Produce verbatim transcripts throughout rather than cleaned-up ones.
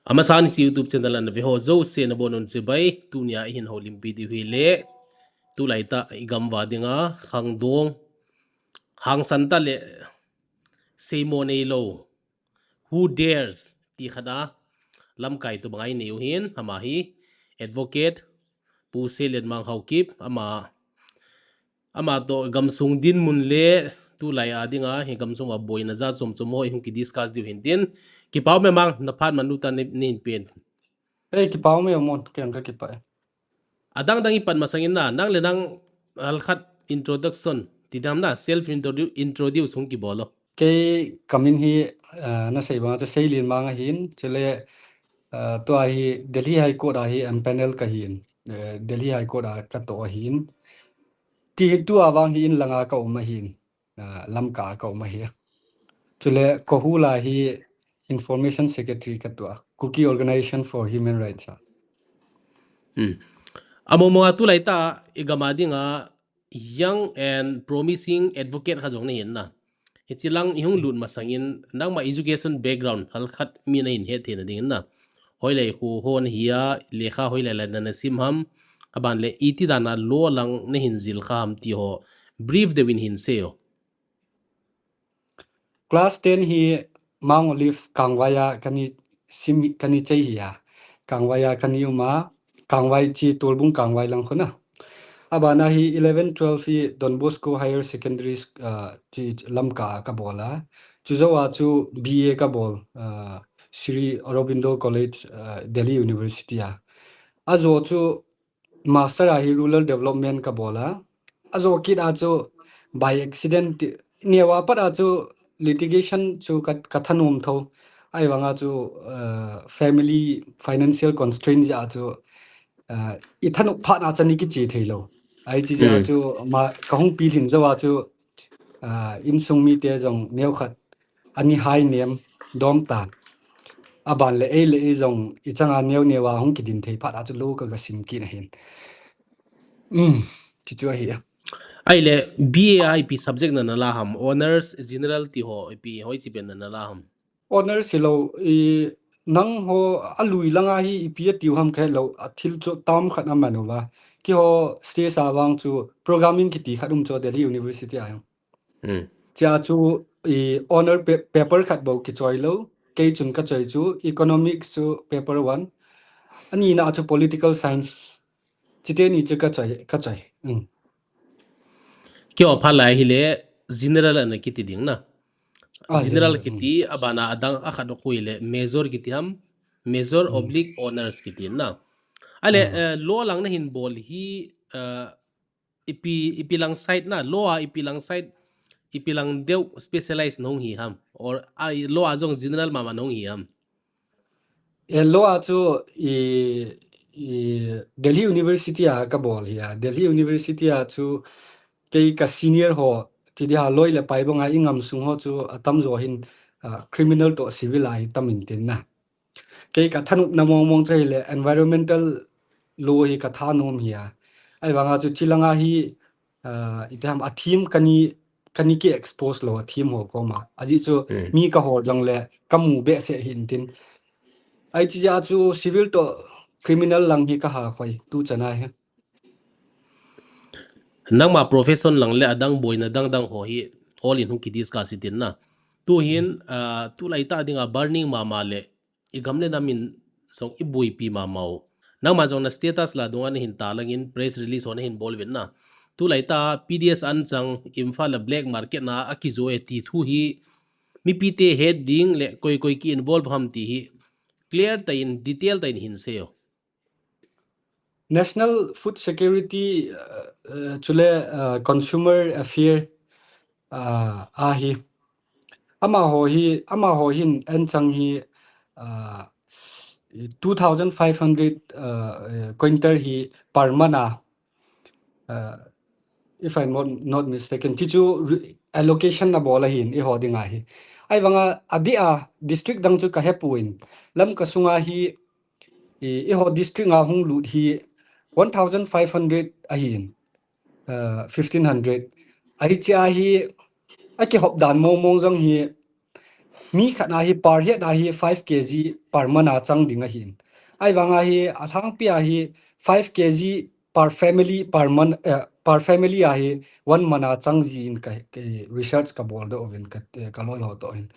Amasan hiche YouTube channel a nave ho jouse nabonun chibai, tunia ihin houlimpi diu hile, tulai tah igam uva dinga khangdong, hangsan tah le seimo neilou, who dares ti khat a lamkai tobang a inei u ahin, ama hi Advocate Pu Seilenmang Haokip, ama, ama toh gamsung dinmun le tulai a dinga hi gamsung a boina jat chom chom ho ihung kidiscuss diu ahin tin. Kipa ume Mang, naphat man uta nei, neihin pen. Ei, kipa ume Mon, kei jong kakipah e. Adang dang ipat masangin na, nang le nang halkhat introduction ti dam na, self introdu-, introduce hung kibol o. Kei kamin hi, ah, nasei banga chu Seilenmang ahin, chule, ah, tua hi Delhi High Court a hi empanel kahin, eh, Delhi High Court a katoh ahin. Ti hi tua vang hi inlanga kaum ahin, ah, Lamka a kaum ahi. Chule Kohul a hi Information Secretary katoh a, Kuki Organization for Human Rights a. Hmm. Amo mo a tulai tah igam a dinga young and promising advocate khat jong nahin na. Hiche lang ihung lut masangin, nangma education background halkhat mi nahin hetthei na dingin na, hoilai khu ho nahi a, lekha hoilai lai a nasim ham, aban le iti dan a law lang nahin jil kha ham ti ho brief deuh in hin sei o. Class ten hi Mount Olive Kangvai a kani sim, kani chei hi a. Kangvai a kani um a, Kangvai chu Tolbung Kangvai lang khu na. Abana hi eleven, twelve hi Don Bosco Higher Secondary Sch-, ah, chu Lamka a kabol a. Chujou a chu B A kabol, ah, Sri Aurobindo College, ah, Delhi University a. Ajo chu Master a hi Rural Development kabol a. Ajo kit a chu by accident ti, neo a pat a chu litigation chu ka, kathanom tho. Ahivanga chu, uh, family financial constraint jeh a chu, uh, ithanop phat a chu ani kiche thei lou. Ahi chu jeh a chu ma, kahung pilhin jou a chu, ah, insung mite jong neokhat ani hai nem dom tan. Aban le ei le ei jong ichang a neo neo a hung kidin thei phat a chu law ka, kasim kit ahin. Um, chuchu ahi a. Ahile B A a ipi subject nana la ham, honours, general ti ho ipi hoiche pen nana la ham? Honours hilou, i, nangho alui langa hi ipi atiu ham kahe lou, athil chu term khat aman uva. Keiho stage a vang chu programming kiti khat um chu Delhi University a jong. Hmm. Chea chu i honour pa-, paper khat bou kichoi lou, kei chun kachoi chu economics chu paper one. Anina chu political science. Chuteni chu kachoi, kachoi. Hmm. Keiho phalai hile general ana kiti ding na. Ah, general general, kiti, hmm. Abana adang akhat khu hile major kiti ham, major, hmm, oblique honours kiti na. Ahile, hmm, eh, law lang nahin bol hi, eh, ipi, ipi lang side na, law a ipi lang side, ipi lang deuh specialize nahung hi ham, or, ah, law a jong general mama nahung hi ham? Eh, law a chu i, i Delhi University a kabol hi a. Delhi University a chu kei ka senior ho, ti ding ham, loi le pai banga ingamsung ho chu atamjo hin, ah, criminal toh civil a hi tam in tin na. Kei kathanopna mong mong chu hile environmental law hi kathanom hi a. Ahivanga chu chulanga hi, ah, ipi ham, a theme kani, kani ki expose lou a theme ho koma. Ajeh chu, hmm, mi kahol jongle kamu behseh hin tin. Ahi chu jeh a chu civil toh criminal lang hi kaha khoi tu chan a hi. Nangma profession lang le adang boina dang dang ho hi all in hung kidiscuss hitin na. Tu hin, hmm, ah, tulai tah dinga burning mama le igam le nam in jong iboipi mama u. Nangma jong na status la dunga nahin talangin press release ho nahin bol uvin na. Tulai tah P D S anchang Imphal a black market na akijo e ti thu hi mipite het ding le koi koi ki involve ham ti hi clear tah in, detail tah in hin sei o. National Food Security, uh, uh, chule, uh, Consumer Affair, uh, ahi. Amaho hi, amaho hin anchang hi, uh, two thousand five hundred, uh, uh, quintal hi per month a, uh, if I'm not, not mistaken, ti chu re-, allocation abol ahin, eiho dinga hi. Ahivanga, adeh a, district dang chu kahepon, Lamka sunga hi, i, eiho district a hung lut hi one thousand five hundred ahin, uh, fifteen hundred. Ahi chu ahi, akihop dan mong mong jong hi, mi khat a hi per head a hi five K G per month a chang ding ahin. Ahivang a hi alhangpi a hi five K G per family per month, eh, per family a hi one month a chang ji in ka, ka research ka bol doh uvin ka, eh, ka loi ho toh hin.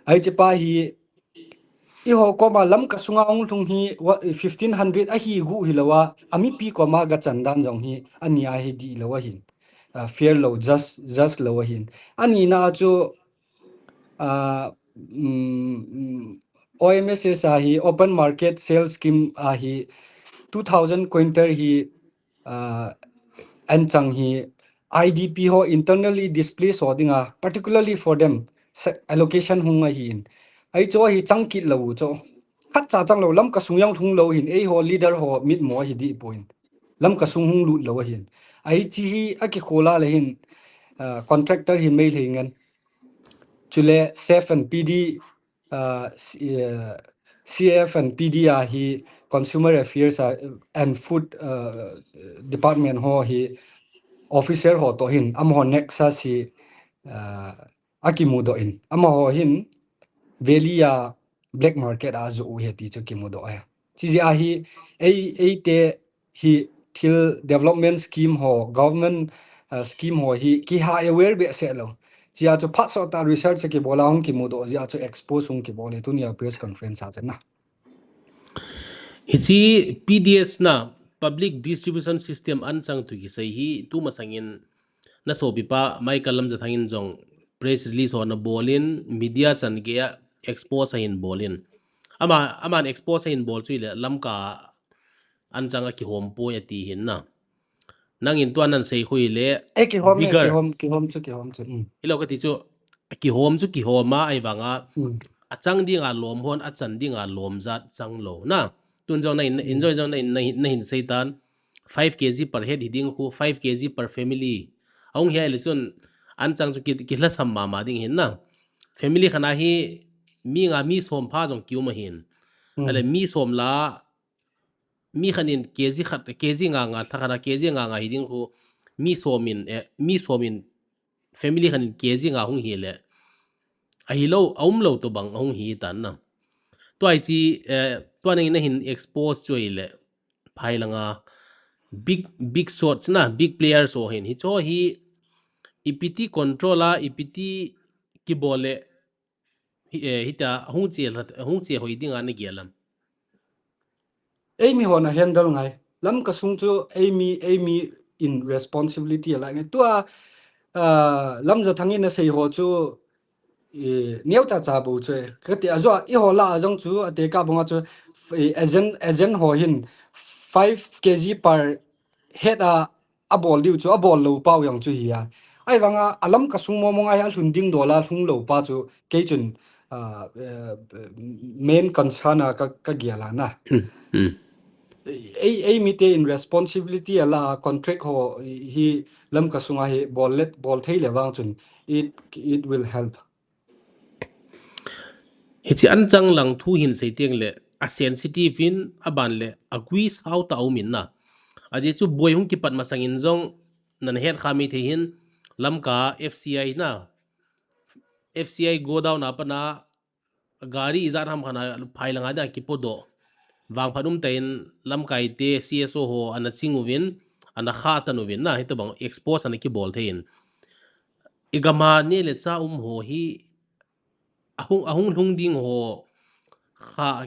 Ahi, hiche pa hi eiho koma Lamka sunga hung lhung hi wa-, fifteen hundred ahi gu hilou a, amipi koma ga chan dan jong hi ani a hi dihlou ahin. Ah, fair lou, just, just lou ahin. Ani na chu, ah, mm, mm, O M S S a hi open market sales scheme a hi two thousand quintal hi, ah, an chang hi I D P ho, internally displaced ho dinga, particularly for them, se-, allocation hung ahin. Ahi chu hi chang kit lou chu. Khat cha chang lou, Lamka sung jong lhung lou hin, eiho leader ho mitmo hi dih poi. Lamka sung hung lut lou ahin. Ahi chi hi akikhol a le hin, ah, contractor hi Meitei ngen. Chule CAF and PD, ah, C-, ah, CAF and PD a hi Consumer Affairs a, and Food, ah, Department ho hi officer ho toh hin, amaho nexus hi, ah, akimudoh in, amaho hin Valley a black market a ajoh u ahi ti chu kimudoh ahi. Chijeh a hi, ei, eite hi thil development scheme ho, government, ah, scheme ho hi kihah aware behseh lou. Chijeh a chu phat sot tah research akibol a hung kimudoh jeh a chu expose hung kibol e tunia press conference a chun na. Hiche P D S na, Public Distribution System an chang thu kisei hi, tu masang in na sopipa Michael Lamjathang in jong press release ho ana bol in, media chan gei a expose ahin bol in. Ama, aman expose ahin bol chu ahile Lamka an chang a kihom poi ati hin na. Nangin tua nan sei khu ahile, eh, kihom e, bigger. Kihom, kihom chu, kihom chu. Mm. Hilou kati chu, kihom chu kihom a, ahivang a, mm, achang dinga lom hon, achan dinga lom jat chang lou na. Tun jong na in, mm, in jong, jong na in, na hin, na hin sei tan, five K G per head hi ding khu, five K G per family. Ahung hi ahile chun, an chang chu ki, kilhasam mama ding hin na. Family khat a hi, mi nga, mi som pha jong kium ahin. Mm. Ahile mi som la, mi khat in K G khat, K G nga nga, lha khat a K G nga nga hi ding khu, mi som in, eh, mi som in family khat in K G nga hung hi le, ahilou, aum lou tobang ahung hi tan na. Tua hi chi, eh, tua nangin na hin expose chu ahile, phai langa big, big shots na, big players ho hin. Hicho hi, ipi ti control a, ipi ti kibol le, hi, eh, hitia hung che, hung che hoi dinga na gel am? Eimi hon a handle ngai. Lamka sung chu eimi, eimi in responsibility ala ngai. Tua, ah, Lamjathang in asei ho chu, eh, neo cha cha bou chu e. Kati a jua, eiho la a jong chu, atekah banga chu, eh, agent, agent ho hin five K G per head a abol diu chu, abol lou pau jong chu hi a. Ahivang a, a Lamka sung mong mong a hi alhun ding dol a lhung lou pa chu, kei chun, ah, eh, main concern a ka, ka gel a na. Hmm, hmm. Ei, eimite in responsibility ala a contract ho hi Lamka sunga hi bol let, bol thei le vang chun, it, it will help. Hiche an chang lang thu hin sei teng le, a sensitive in, aban le, a gui sao ta um in na. Ajeh chu boi hung kipat masang in jong, nan het kha mi thei hin, Lamka F C I na, F C I godown a pat na, gari ijat ham khat a phai langa dia kipodoh. Vangphat umtah in Lamkai te C S O ho ana ching uvin, ana kha tan uvin na, hitobang expose ana kibol thei in. I gam a neh le chah um ho hi ahung, ahung lhung ding ho kha,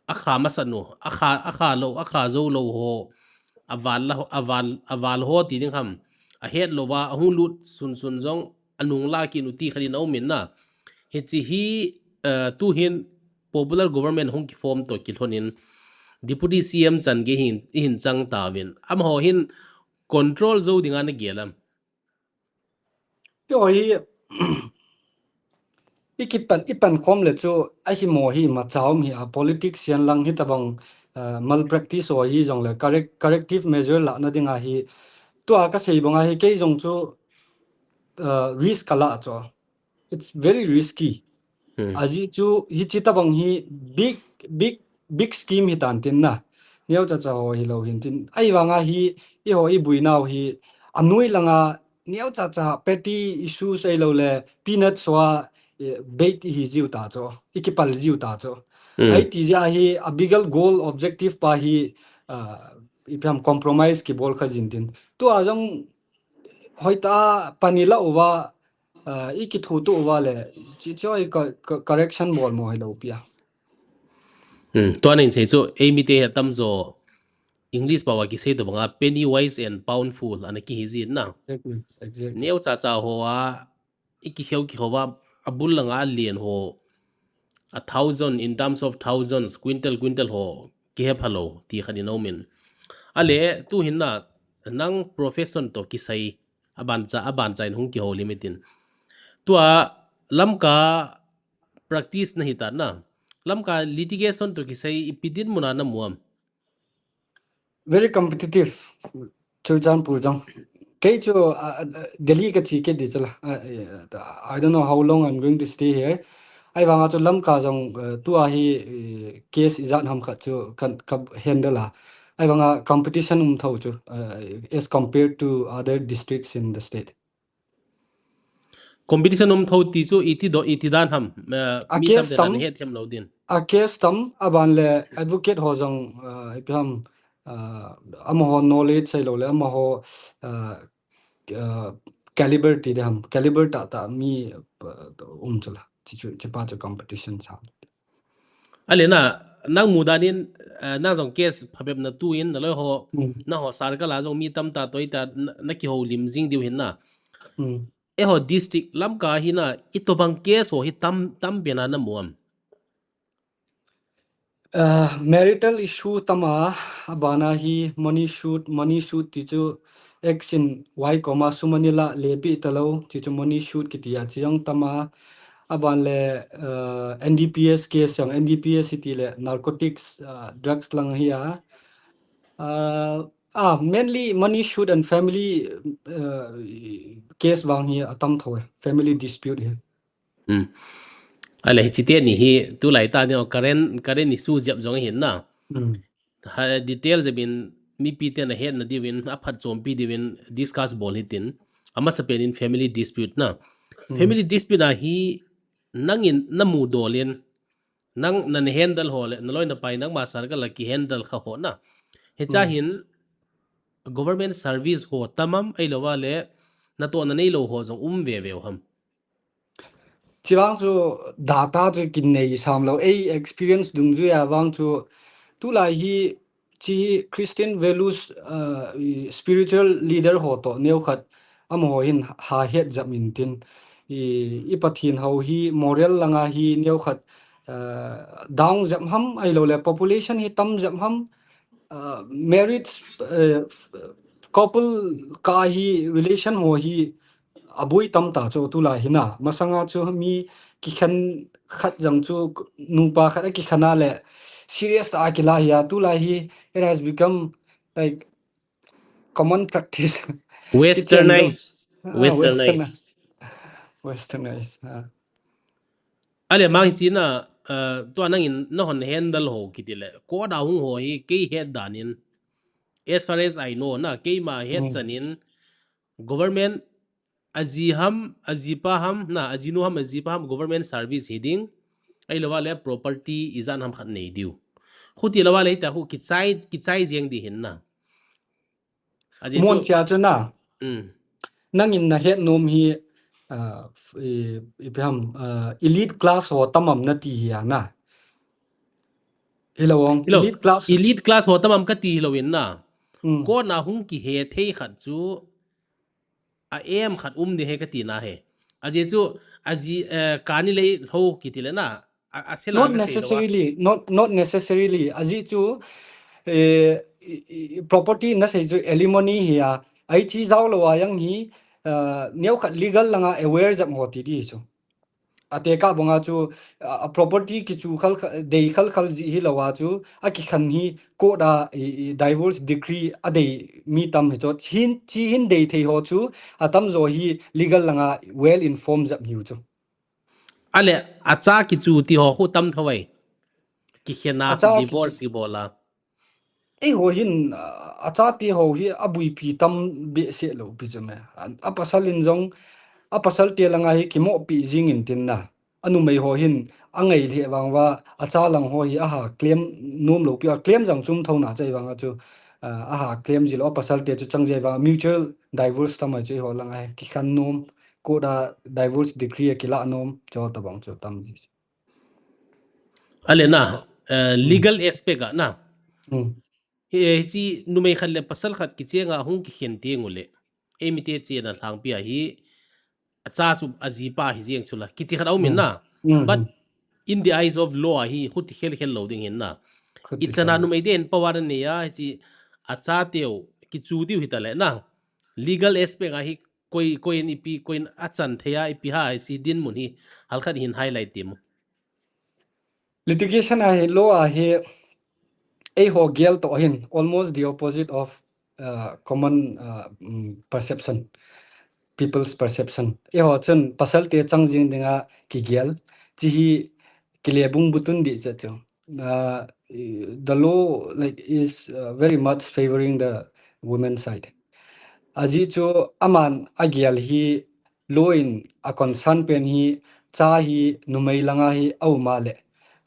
akha masat u, akha, akha lou, akha jou lou ho, aval la, aval, aval ho ti ding ham, ahet lou va, ahung lut sun sun jong, anung la kit u ti khat in aum in na. Hiche hi, eh, tu hin popular government hung kiform toh kilhon in, Deputy C M chan gei hin, i hin chang tauvin. Amaho hin control jou dinga na gel am? Keiho hi, i kipan, i pan khom le chu, ahi mo hi, ma chaum hi, a politics hihen lang hitabang, eh, malpractice ho hi jong le, correct, corrective measure lahna dinga hi, tua ka sei banga hi, kei jong chu, eh, risk ka la chu. It's very risky. Hmm. Ajeh chu, hiche tabang hi, big, big, big scheme hi tan tin na. Neo cha cha ho hi lou hin tin. Ahivanga hi, eiho i buinau hi, anoi langa, neo cha cha petty issues ahilou le, peanuts ho a, eh, bait ihi jiu ta chu, ikipal jiu ta chu. Hmm. Ahi ti jeh a hi, a bigger goal objective pa hi, ah, ipi ham compromise kibol kha jin tin. Tua jong hoitah a pan ilah uva, ah, ikithutup uva le, chi, chi hoi ka, ka, correction bol mo hilou pi a. Hmm, tua neisei chu, eimi te hi atamjo, English pao a kisei tobang a, penny wise and pound fool, ana kihi jin na. Exactly, exactly. Neocha cha ho a, ikikheu kikhou va, abul langa alen ho, a thousand, in terms of thousands, quintal, quintal ho, kihe phalou, ti khat in aumin. Ale, tu hin na, nang profession to kisai, aban cha, aban cha in hung kihoulim in tin. Tua, Lamka practice nahi ta na. Lamka litigation to kisai, ipi dinmun a namu am? Very competitive, Churachandpur jong. Kei chu, uh, uh, Delhi kache kit ding chu la. Uh, uh, I don't know how long I'm going to stay here. Ahivanga chu Lamka jong, uh, tua hi, uh, case ijat ham khat chu kan, ka handle a. Ahivanga competition um tho chu, uh, as compared to other districts in the state. Competition um tho ti chu iti do, iti dan ham, eh, a mi case tam tam, ana het them lou din. A case tam, aban le advocate ho jong, eh, ipi ham, eh, amaho knowledge sei lou le, amaho, eh, eh, caliber ti ding ham, caliber tah tah mi, eh, um chu la, chi chu, chi pa chu competition sa. Ale na, nang mu dan in, eh, nang jong case phabep na tu in, naloi ho, Hmm. naho circle a jong mi tamtah toi tah, na, nakihoulim jing diu hin na. Hmm. Eiho district Lamka hi na, itobang case ho hi tam, tam pen a namu am? Eh, marital issue tam a, abana hi money shoot, money shoot ti chu X in Y comma sum ani la lepi talou, ti chu money shoot kiti a, chi jong tam a, aban le, eh, N D P S case jong, N D P S iti le narcotics, eh, drugs lang hi a. Eh, ah, mainly money shoot and family, eh, case vang hi atam tho e, family dispute hi. Hmm. Ale, hichi teni hi, tulai tah ni, current, current issue jep jong hin na. Hmm. Ha, detail jep in, mipi ten ahet na diuvin, aphatchompi diuvin, discuss bol hitin. Amasa pen in family dispute na. Hmm. Family dispute a hi, nangin namu dol in, nang na handle ho le, naloi napai nangma circle a kihandle kha ho na. Hicha Hmm. hin, government service ho tam am, ahilou va le, natoh na neilou ho jong um veve u ham? Chi vang chu data chu kinei sam lou, ei experience dungjui a vang chu tulai hi chi Christian values, uh, i spiritual leader ho toh neokhat amaho hin ha het jep in tin i, i Pathen ho hi moral langa hi neokhat, uh, down jep ham ahilou le population hi tam jep ham, uh, marriage, uh, couple kah a hi relation ho hi aboi tam ta chu tulai hi na. Masanga chu mi kikhen khat jong chu nupa khat akikhen a le serious tah a kila hi a, tulai hi it has become like common practice. Westernized. Ah, westernized. Westernized. Westernized, ah. Ale mang hichi na, uh, tua nangin nahon handle ho kiti le. Court a hung ho hi kei het dan in. As far as I know, na keima het Hmm. chan in government aji ham, ajipa ham, na ajinu ham, ajipa ham, government service hi ding. Ahilou va le property ijat ham khat nei diu. Khuti lou va le hita khu kichai, kichai jeng ding hin na. Aji Mon chu chia chu na. Hmm. Nangin nahet nom hi, ah, f-, i, ipi ham, ah, elite class ho tam am nati hi a na. Hilou ong, Hilou, elite class. Elite class ho tam am kati hilou in na. Hmm. Court a hung kihe thei khat chu, a em khat um ding ahi kati na hi. Aji chu, aji, eh, kani lei lou kiti le na. A, a sela Not ka sei lou a. necessarily, not, not necessarily. Aji chu, eh, i, i, property nasei chu alimony hi a. Ahi chi jao lou a jong hi, eh, neokhat legal langa aware jep ho ti ding chu. Atekah banga chu, a, a property kichu khal khal, dei khal khal jeh hilou a chu, akikhen hi court a, i, i, divorce decree adei mi tam hi chu. Chi hin, chi hin dei thei ho chu, atamjo hi legal langa well informed jep hiu chu. Ale, acha kichu ti ho khu tam tho vai. Kikhen a, Acha kichu. divorce kibol a. Eiho hin, ah, achate ho hi abuipi tam behseh lou pi chu me. A, apasal in jong, apasal te langa hi kimohpi jing in tin na. anumei ho hin angai lheh vang uva, acha lang ho hi aha claim nom lou pi, a claim jang chu um thou na chu ahivang a chu, ah, aha claim ji lou, apasal te chu chang ji ahivang a mutual divorce tam ahi chu eiho lang a hi kikhen nom, court a divorce decree akilah nom, chu tabang chu tam ji. Ale na, eh, legal aspect a na. Hmm. Hi, eh, hichi numei khat le pasal khat kicheng a hung kikhen teng uleh, eimite chena lhangpi a hi, acha chu ajipa hi jeng chu la, kiti khat a um in na. Hmm. But in the eyes of law a hi, khuti khel khel lou ding hin na. Khuti khel lou. Ichana numei ten power anei a, hichi acha teu, kichu diu hita le na. Legal aspect a hi, koi, koi in ipi, koi in achan thei a, ipi ham, hichi dinmun hi, halkhat hin highlight temu. Litigation a hi, law a hi, eiho gel toh hin, almost the opposite of, uh, common, uh, mm, perception, people's perception. Eiho chun pasal te chang jing dinga kigel, chi hi kile bung butun di cha chu. Uh, the law, like, is, uh, very much favoring the women side. Ajeh chu aman agel hi law in a concern pen hi cha hi numei langa hi a um a le,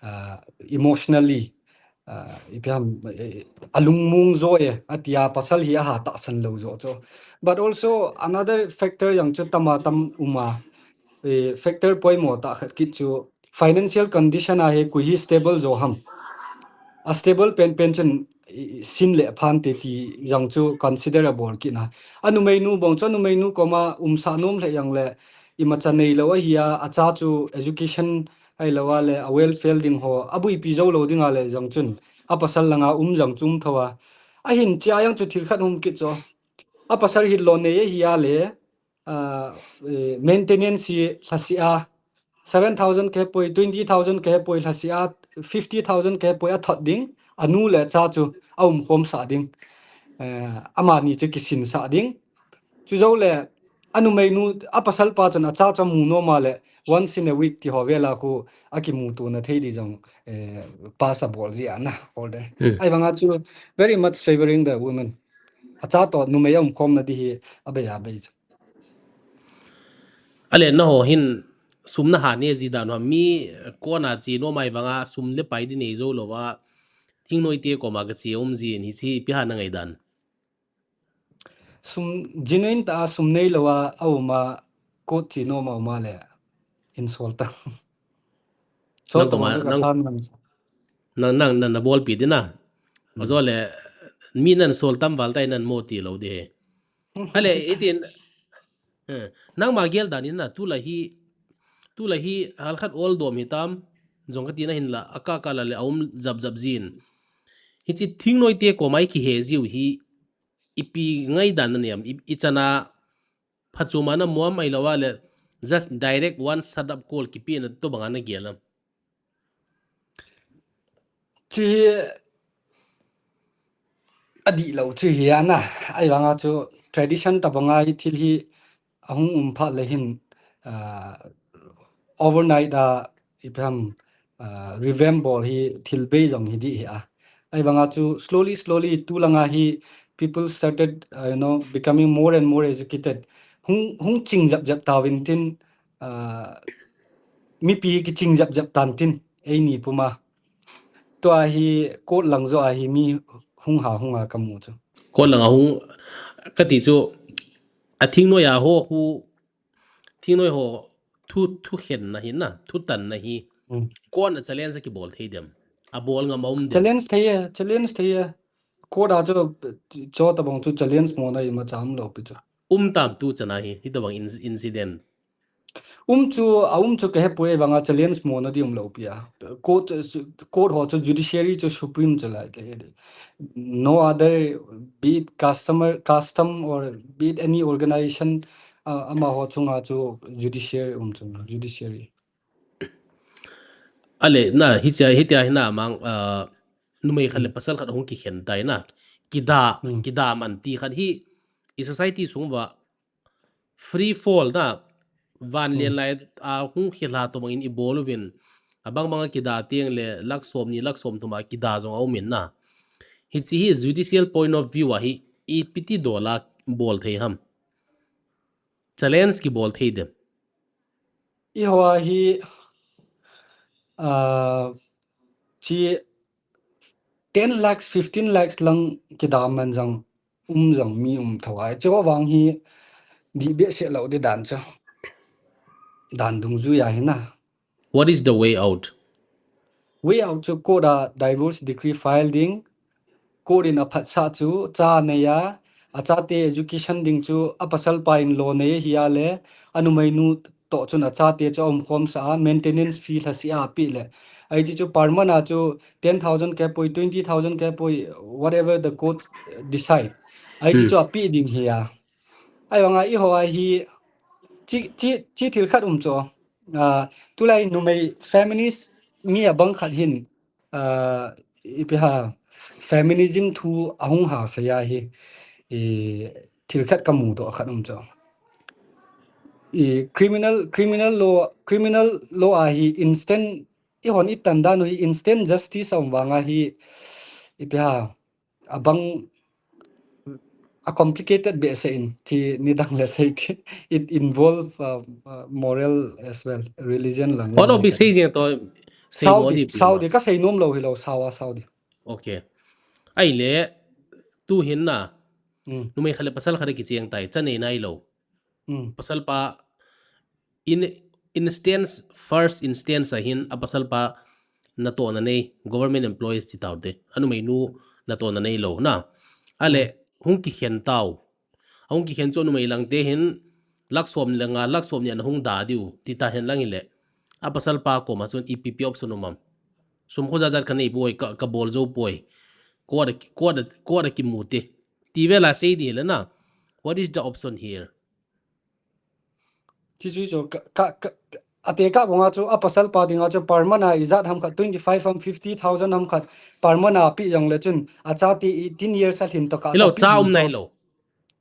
ah, emotionally, ah, ipi ham, eh, alungmong jo e, atia pasal hi aha tahsan lou jo chu. But also another factor jang chu tama tam um a, eh, factor poimo tah khat kit chu financial condition a hi koi hi stable jo ham. A stable pen pen chun, i, i, sin le phan te ti jang chu consider abol kit na. Anumeinu bang chu anumeinu koma umsah nom lheh jang le imacha neilou ahi a, acha chu education ahilou a le a welfare ding ho abuipi jou lou ding a le jang chun apasal langa um jang chu um thou a. Ahin chia jang chu thil khat hung kit chu. Apasal hi lou nei ahi a le, ah, eh, maintenance hi lhaseh a, seven thousand kahe poi, twenty thousand kahe poi lhaseh a, fifty thousand kahe poi athot ding, anu le cha chu aumkhom sah ding. Eh, amani chu kisinsah ding. Chujou le, anumeinu, apasal pa chun acha chu amu nom a le, once in a week ti ho vel a khu akimuto na thei di jong, eh, pass abol ji a na, order. Hmm. Ahivang a chu very much favoring the women. Acha toh numei aumkhom na di hi abei abei chu. Ale, nangho hin sum naha ne ji dan uva, mi court a che nom ahivang a sum le pai di nei jou lou a, thingnoi te koma kache um jin, hichi ipi ham nangai dan? Sum, genuine tah a sum neilou a, a um a, court che nom a um a le, hin sol ta. Nang koma, nang, nang, nang, nang na bolpi di na. Hmm. Ajou le, mi nan sol tam val tai nan mo ti lou di he. Ale, itin, eh, nangma gel dan in na, tulai hi, tulai hi, halkhat oldom hitam, jong kati na hin la, aka ka la le, aum jap jap jin. Hichi thingnoi te koma i kihe jiu hi, ipi ngaidan na nei am, i, ichana phachom a na mu am ahilou a le, just direct one shut up call kipe na tobang a na gel am? Chu hi adih lou chu hi a na, ahivang a chu tradition tobang a hi thil hi ahung um phat le hin, ah, overnight a ipi ham, ah, revamp bol hi thil bei jong hi di hi a. Ahivang a chu slowly, slowly tu lang a hi people started, uh, you know, becoming more and more educated. Hung, hung ching jap jap tauvin tin, ah, mipi kiching jap jap tan tin, eini puma. Tua hi court lang joh a hi mi hung ha hung a kamu chu. Court lang a hung, kati chu, a thingnoi a ho khu, thingnoi ho thu, thu khen na hi na, thu tan na hi. Hmm. Court a challenge kibol thei dem. Abol ngam a um dem. Challenge thei e, challenge thei e. Court a chu, chu tobang chu challenge mo na imacha um lou pi chu. Um tam tu chana hi, hitobang in-, incident. Um chu, a um chu kahe poi, ahivang a challenge mo na di um lou pi a. Court, court ho chu judiciary chu supreme chu lai te. No other, be it customer, custom or be it any organization, ah, amaho chunga chu judiciary um chu, judiciary. Ale, na, hichia, hitia hi na mang, ah, numei khat le, hmm, pasal khat hung kikhen tai na. Kida, hmm, kida man ti khat hi, i society sung uva, free fall na, van, hmm, lian lai a hung khel a tobang in i bol uvin, abang bang a kida teng le, lakh som ni, lakh som thum a kida jong a um in na. Hichi hi judicial point of view a hi, ipi ti dol a bol thei ham? Challenge kibol thei dem? Eiho a hi, Ah, chi ten lakhs, fifteen lakhs lang kidaman jong um jong mi um tho ai. Chu vang hi dih behseh lou ding dan chu. Dan dungjuia hi na. What is the way out? Way out chu court a divorce decree file ding. Court in aphatsah chu cha nei a, achate education ding chu apasal pa in lo nei ahi a le, anumeinu toh chun achate chu aumkhomsah a, maintenance fee lhaseh a apeh le. Ahi chu per month a chu ten thousand kei poi, twenty thousand kei poi, whatever the court decide. Ahi chu apeh ding hi a. Ahivanga eiho a hi chi, chi, chi thil khat um chu. Ah, tulai numei feminist mi abang khat hin, ah, ipi ham, feminism thu ahung hasei a hi, i, thil khat kamu doh khat um chu. I, criminal, criminal law, criminal law a hi instant, eihon itan dan u hi instant justice aum vanga hi, ipi ham, abang a complicated behseh in, chi nidang le sei ti, it involve, uh, uh, moral as well, religion lang. Hon obi sei jeng to, sei Sao mo di, di pi sao ma. Di, kasei nom lou hilou, sao a, sao di. Okay. Ahile, tu hin na, Mm, numei khat le pasal khat kicheng tai, cha nei nailou. mm, Pasal pa, in, instance, first instance a hin, apasal pa natohna nei, government employees ti tau te. Anumeinu natohna neilou na. Ale, hung kikhen tau. Hung kikhen chu anumei lang te hin, lakh som le nga, lakh som ni ana hung da diu, ti ta hen lang ile. Apasal pa koma chun ipi pi option um am. Sum kho jat jat kanei poi, ka, kabol jou poi. Court a, court a, court a kimu te. Ti vela sei di le na. What is the option here? Chi chu chu ka, ka, ka, atekah banga chu apasal pa dinga chu per month a ijat ham khat, twenty five ham, fifty thousand ham khat per month a apeh jongle chun achate eighteen years alhin tokah Hilou, apeh cha ding um chu. Nailou.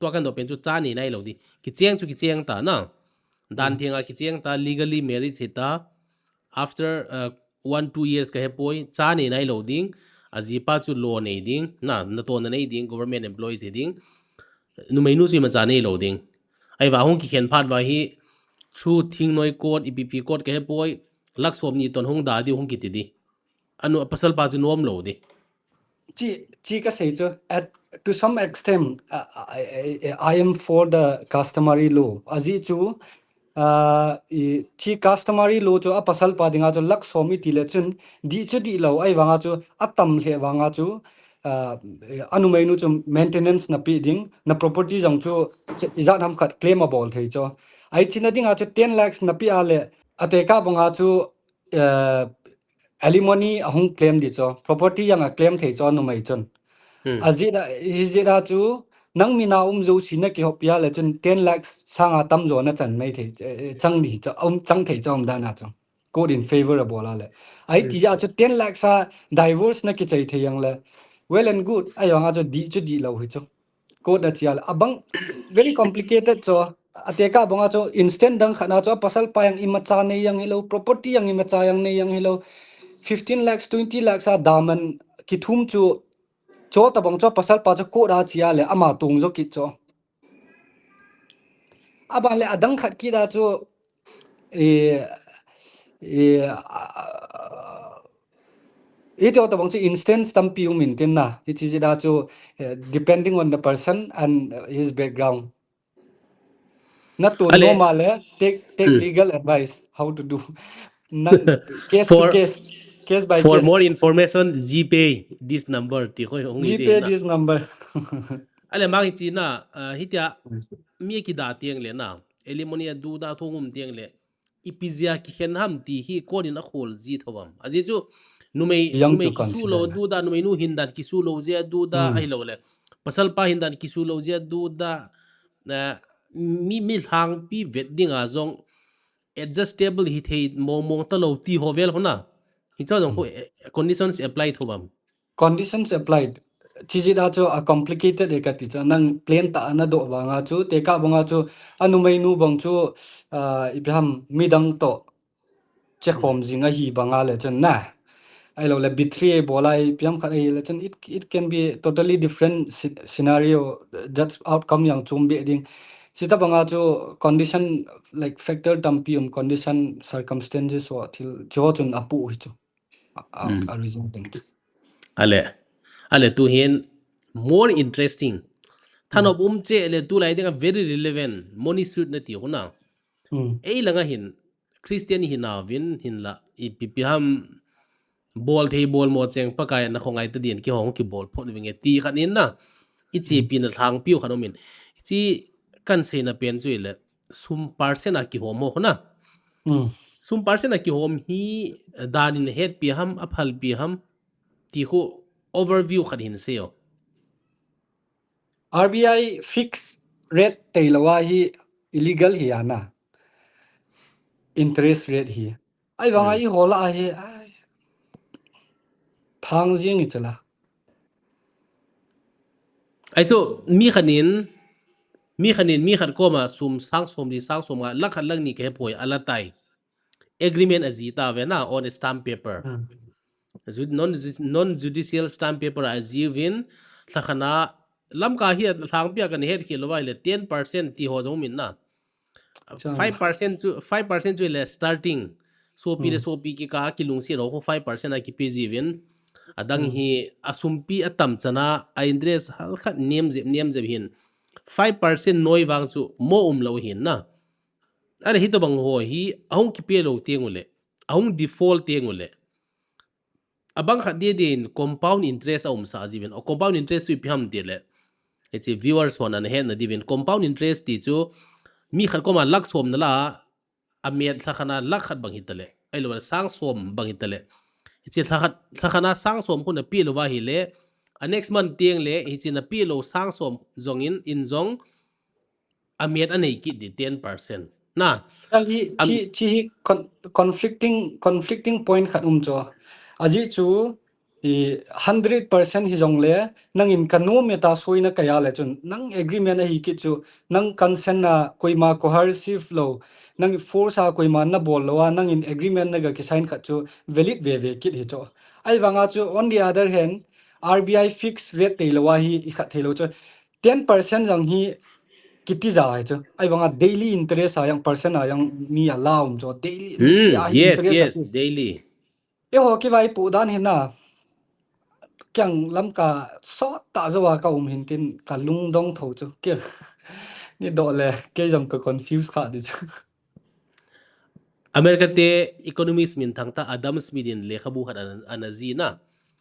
Tua kan dopin chu cha nei nailou di. Kicheng chu kicheng ta na. Dan theng a kicheng ta, legally marriage hi ta. After, uh, one, two years kahe poi, cha nei nailou ding. Ajipa chu lo nei ding. Na, natohna nei ding, government employees hi ding. Numeinu chu imacha neilou ding. Ahivang hung kikhen phat va hi, chu thingnoi court, ipi pi court kahe poi, lakh som ni ton hung da di hung kiti di. Anu apasal pa chu nom lou di. Chi, chi kasei chu, at, to some extent, uh, I, I, I am for the customary law. Ajeh chu, uh, i, chi customary law chu apasal pa dinga chu lakh som iti le chun, di chu di lou, ahivanga chu, atam lheh vanga chu, uh, anumeinu chu maintenance napeh ding, na property jong chu, ijat ham khat claim abol thei chu. Ahi china dinga chu ten lakhs napeh a le, atekah banga chu, uh, alimony ahung claim di chu, property jong aclaim thei chu numei chun. Hmm. Ajeh a, hijeh a chu, nang mina um jouse nakihop a le chun ten lakhs sanga tamjo nachan mai thei, eh, chang di chu, um, chang thei chu um dan a chu. Court in favor abol a le. Ahi ti a chu ten lakhs a divorce nakichai thei jongle. Well and good, ahivanga chu di chu di lou hi chu. Court a chia le. Abang very complicated chu. Atekah banga chu instant dang khat na chu apasal pa jong imacha nei jong hilou, property jong imacha jong nei jong hilou. Fifteen lakhs, twenty lakhs a daman kithum chu, chu tabang chu apasal pa chu court a chia le ama tong jo kit chu. Aban le adang khat kit a chu, eh, eh, ah, hiti tabang chu instance tampi um in tin na. Hichi jeh a chu, eh, depending on the person and, uh, his background. Natoh nom a le, take, take legal advice, how to do. Nang case to case, case by case. For more information, GPay this number, ti koi hung GPay this number. Ale mang hichi na, uh, hitia, mi kida teng le na, alimony a du da thong um teng le, ipi jeh a kikhen ham ti hi court in akhol ji tho am. Ajeh chu, numei, numei kisu lou du da, numeinu hin dan kisu lou jeh a du da, ahilou le. Pasal pa hin dan kisu lou jeh a du da, na, mi, mi lhangpi vet ding a jong adjustable hi thei mong mong talou ti ho vel ho na. Hicho jong kho, eh, conditions apply tho am. Conditions applied. Chi jeh a chu a complicated e kati chu nang plain tah a nadoh vanga chu, tekah banga chu anumeinu bang chu, ah, ipi ham midang toh chekhom jing ahi banga le chun na. Ahilou le betray bol a ipi ham khat ahi le chun it, it can be totally different sce-, scenario, judge outcome jong chom be ding. Chuti banga chu condition, like, factor tampi um, condition, circumstances ho thil chu chun apoh hi chu. A, a, Hmm. a reason ding. Ale. Ale, tu hin more interesting. Hmm. Thanop um cheh le tulai dinga very relevant. Money shoot nati ho na. Hmm. Ei langa hin Christian hinauvin hinla ipi pi ham bol thei bol mo cheng Pakai na khongai ta din kihong kibol phot vinge ti khat in na. I chi Hmm. pi na thang piu khat um in. Chi kan seina pen chu ile sum percent a kihom ho na. Hmm. Sum percent a kihom hi dan in het pi ham, aphal pi ham ti khu overview khat hin seiyo. R B I fixed rate tei lou a hi illegal hi ana. Interest rate hi. Ai vang Hmm. ai hola ahi. Ai. Thang jing i chala. Ai so mi khat in, mi khat in, mi khat koma sum sang som li sang som nga, lakh khat lakh ni ka he poi ala tai. Agreement a ji ta ve na on a stamp paper. Hmm. Ju-, non, non judicial stamp paper a ji vin, thakhat na, Lamka hi a thang pia kan het khel lou vai le ten percent ti ho jong min na. Chang. Five percent chu, five percent chu le starting. Sopi le Hmm. sopi kikah a kilungset ho khu five percent a kipe ji vin. Adang Hmm. hi a sumpi a tam chana a interest halkhat nem jep, nem jep hin. Five percent noi vang chu mo um lou hin na. Are hi to bang ho hi ahung kipe lou teng u le. Ahung default teng u le. Abang khat dia dia in compound interest a um sa ji vin. O compound interest chu ipi ham ti le. Hichi viewers hon ana het na di vin. Compound interest ti chu mi khat koma lakh som na la a met thakhat na lakh khat bang hi ta le. Ai lou le sang som bang hi ta le. Hichi thakhat, thakhat na sang som khu na pe lou va hi le. A next month teng le hichi na pe lou sang som jong in, in jong a met a nei kit di ten percent. Na, Chang hi, am, chi, chi hi con-, conflicting, conflicting point khat um chu. Aji chu, i hundred percent hi jong le, nang in ka nom e ta soi na ka ya le chun, nang agreement a hi kit chu, nang consent na koima coercive lou, nang force a koima na bol lou a, nang in agreement na ga ki sign khat chu, valid ve ve kit hi chu. Ai vang a chu, on the other hand, R B I fixed rate tei lou a hi, i khat thei lou chu, ten percent jong hi kiti ja hi chu. Ai vang a daily interest a jong percent a jong mi a la um chu. Daily, mi si Hmm, a yes, interest a yes, chu. Daily. E ho kivaipoh dan hi na. Kiang Lamka sot ta jo a ka um hin tin ka lungdong tho chu. Kiang ni do le, kei jong ka confuse kha di chu. America te economist minthang ta Adam Smith in lekhabu khat ana, ana ji na.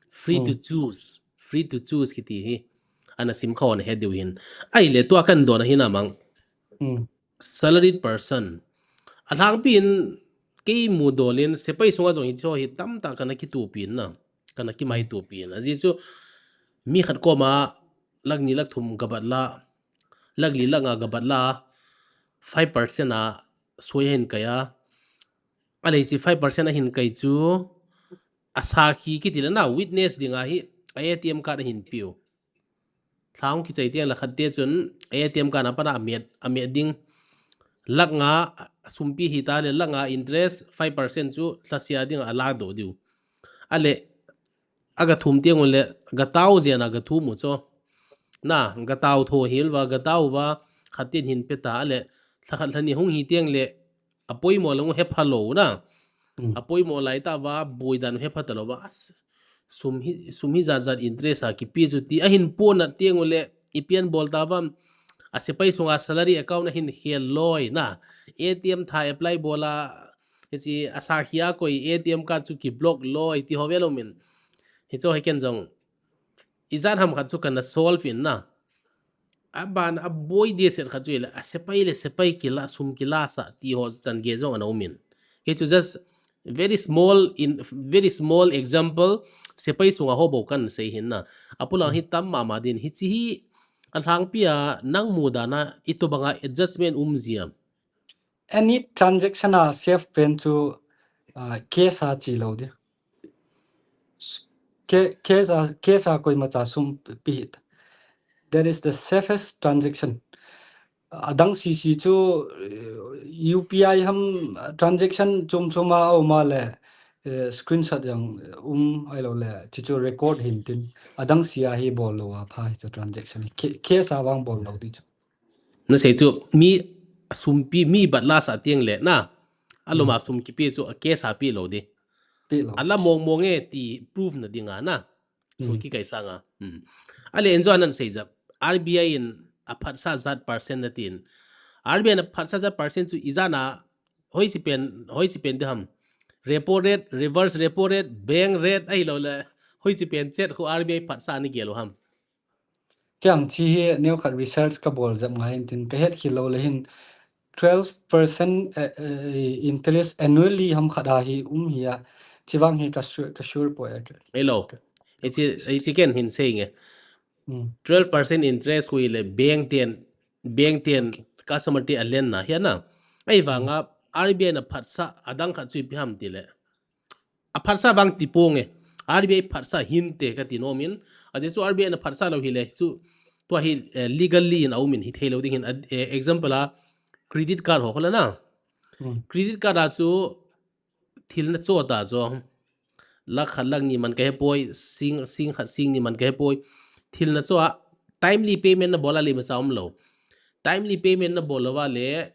Free to Hmm. choose. Free to choose kiti hi. Ana sim kha on he diu hin. Ai le tua kan do na hi na mang. Hmm. Salaried person. A thang pi in kei mu do lin sepai sunga jong hi cho hi tam ta kana ki tu pi na. Kana ki mai tu pi na. Aji chu mi khat koma lakh ni lakh thum gabat la. Lakh li lakh nga gabat la. Five percent a soi hin kaya. A le si five percent a hin kai chu. A sakhi kiti le na witness ding a hi. A A T M card a hin piu. Thang kichai tiang la khat te chun A T M card a pana a met, a met ding. Lakh nga sumpi hi ta le lakh nga interest five percent chu thasia ding a la do diu. A le a ga thum tiang u le ga tau jen a ga thum u cho. Na, ga tau tho hil va, ga tau va, khat tin hin pe ta a le thakhat thani hung hi tiang le a poimo lang u he pha lou na. Hmm. A poimo lai ta va, boi dan u he pha ta lou va. As, sum hi, sum hi jat jat interest a kipi chu ti. A hin pon na tiang u le, i pian bol ta va. A sepai sunga salary account a hin khel loi na. A T M tha apply bol a, hichi a sakhi a koi A T M card chu ki block loi ti ho ve lou min. Hi cho hi ken jong. I jat ham khat chu kana solve in na. A ban a boi dia set khat chu ile, a sepai le sepai kila, sum kila sa ti ho chan ge jong ana um in. Hi chu just very small in, very small example, sepai sunga ho bou kan sei hin na. A pulang hi tam mama din, hichi hi a thang pi a nang mu dan a, i to banga adjustment um jia. Any transaction a safe pen chu, ah, cash a chi lou di. Ke-, cash a, cash a koima cha sum pi hit. That is the safest transaction. Adang sisi chu, eh, U P I ham, ah, transaction chom chom a um a le, eh, screenshot jong um ai lou le, chi chu record hin tin. Adang sia hi bol lou a pha hi chu transaction hi. Ke-, cash a vang bol lou di chu. Nasei chu mi sum pi, mi bat la sa tiang le na. Alom a sum kipe chu a cash a pe lou di. Pe lou. Ala mong mong e ti proof na dinga na. So kikai sanga. Ale enzo anan sei ja. R B I in a phatsa zat percent na tin. R B I in a phatsa zat percent chu ijana hoiche pen, hoiche pen di ham. Repo rate, reverse repo rate, bank rate, ahilou le hoiche pen chet khu R B I phatsa ni gel u ham. Kiang chi hi neo khat research ka bol jep ngai hin tin ka het khilou le hin twelve percent interest annually ham khat a hi um hi a. Chivang hi ka sure, ka sure poi a. Hello. Hichi, hichi ken hin sei nge. Twelve percent interest hui le bank ten, bank ten customer te a len na hi a na. Ahivanga R B I na phatsa adang khat chu ipi ham ti le. A phatsa vang ti ponge. R B I phatsa hinte ka ti nom in. Ajeh chu R B I na phatsa lou hi le chu tua hi legally in a um in hi thei lou ding hin example a credit card ho kho la na. Credit card a chu thil na cho ta chu. Lakh khat lakh ni man ka he poi, sing, sing khat sing ni man ka he poi. Thil na cho a timely payment na bol a le ma sa um lou. Timely payment na bol lou va le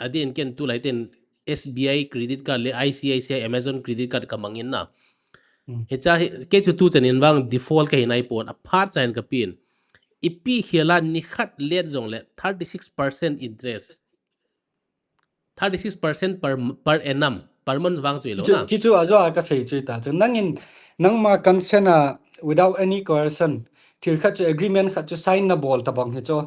adin ken tulai ten S B I credit card le I C I C I Amazon credit card ka mangin na. Hicha hi, kei chu tu chan in vang default ka hi nai pon a phat cha hin ka pin. Ipi khela ni khat let jong le thirty six percent interest. Thirty six percent per, per annum, per month vang chu ilou na. Ti chu ajo a ka sei chu ta. Chu nangin, nangma consent a without any coercion. Thil khat chu agreement khat chu sign na bol ta bang hi chu.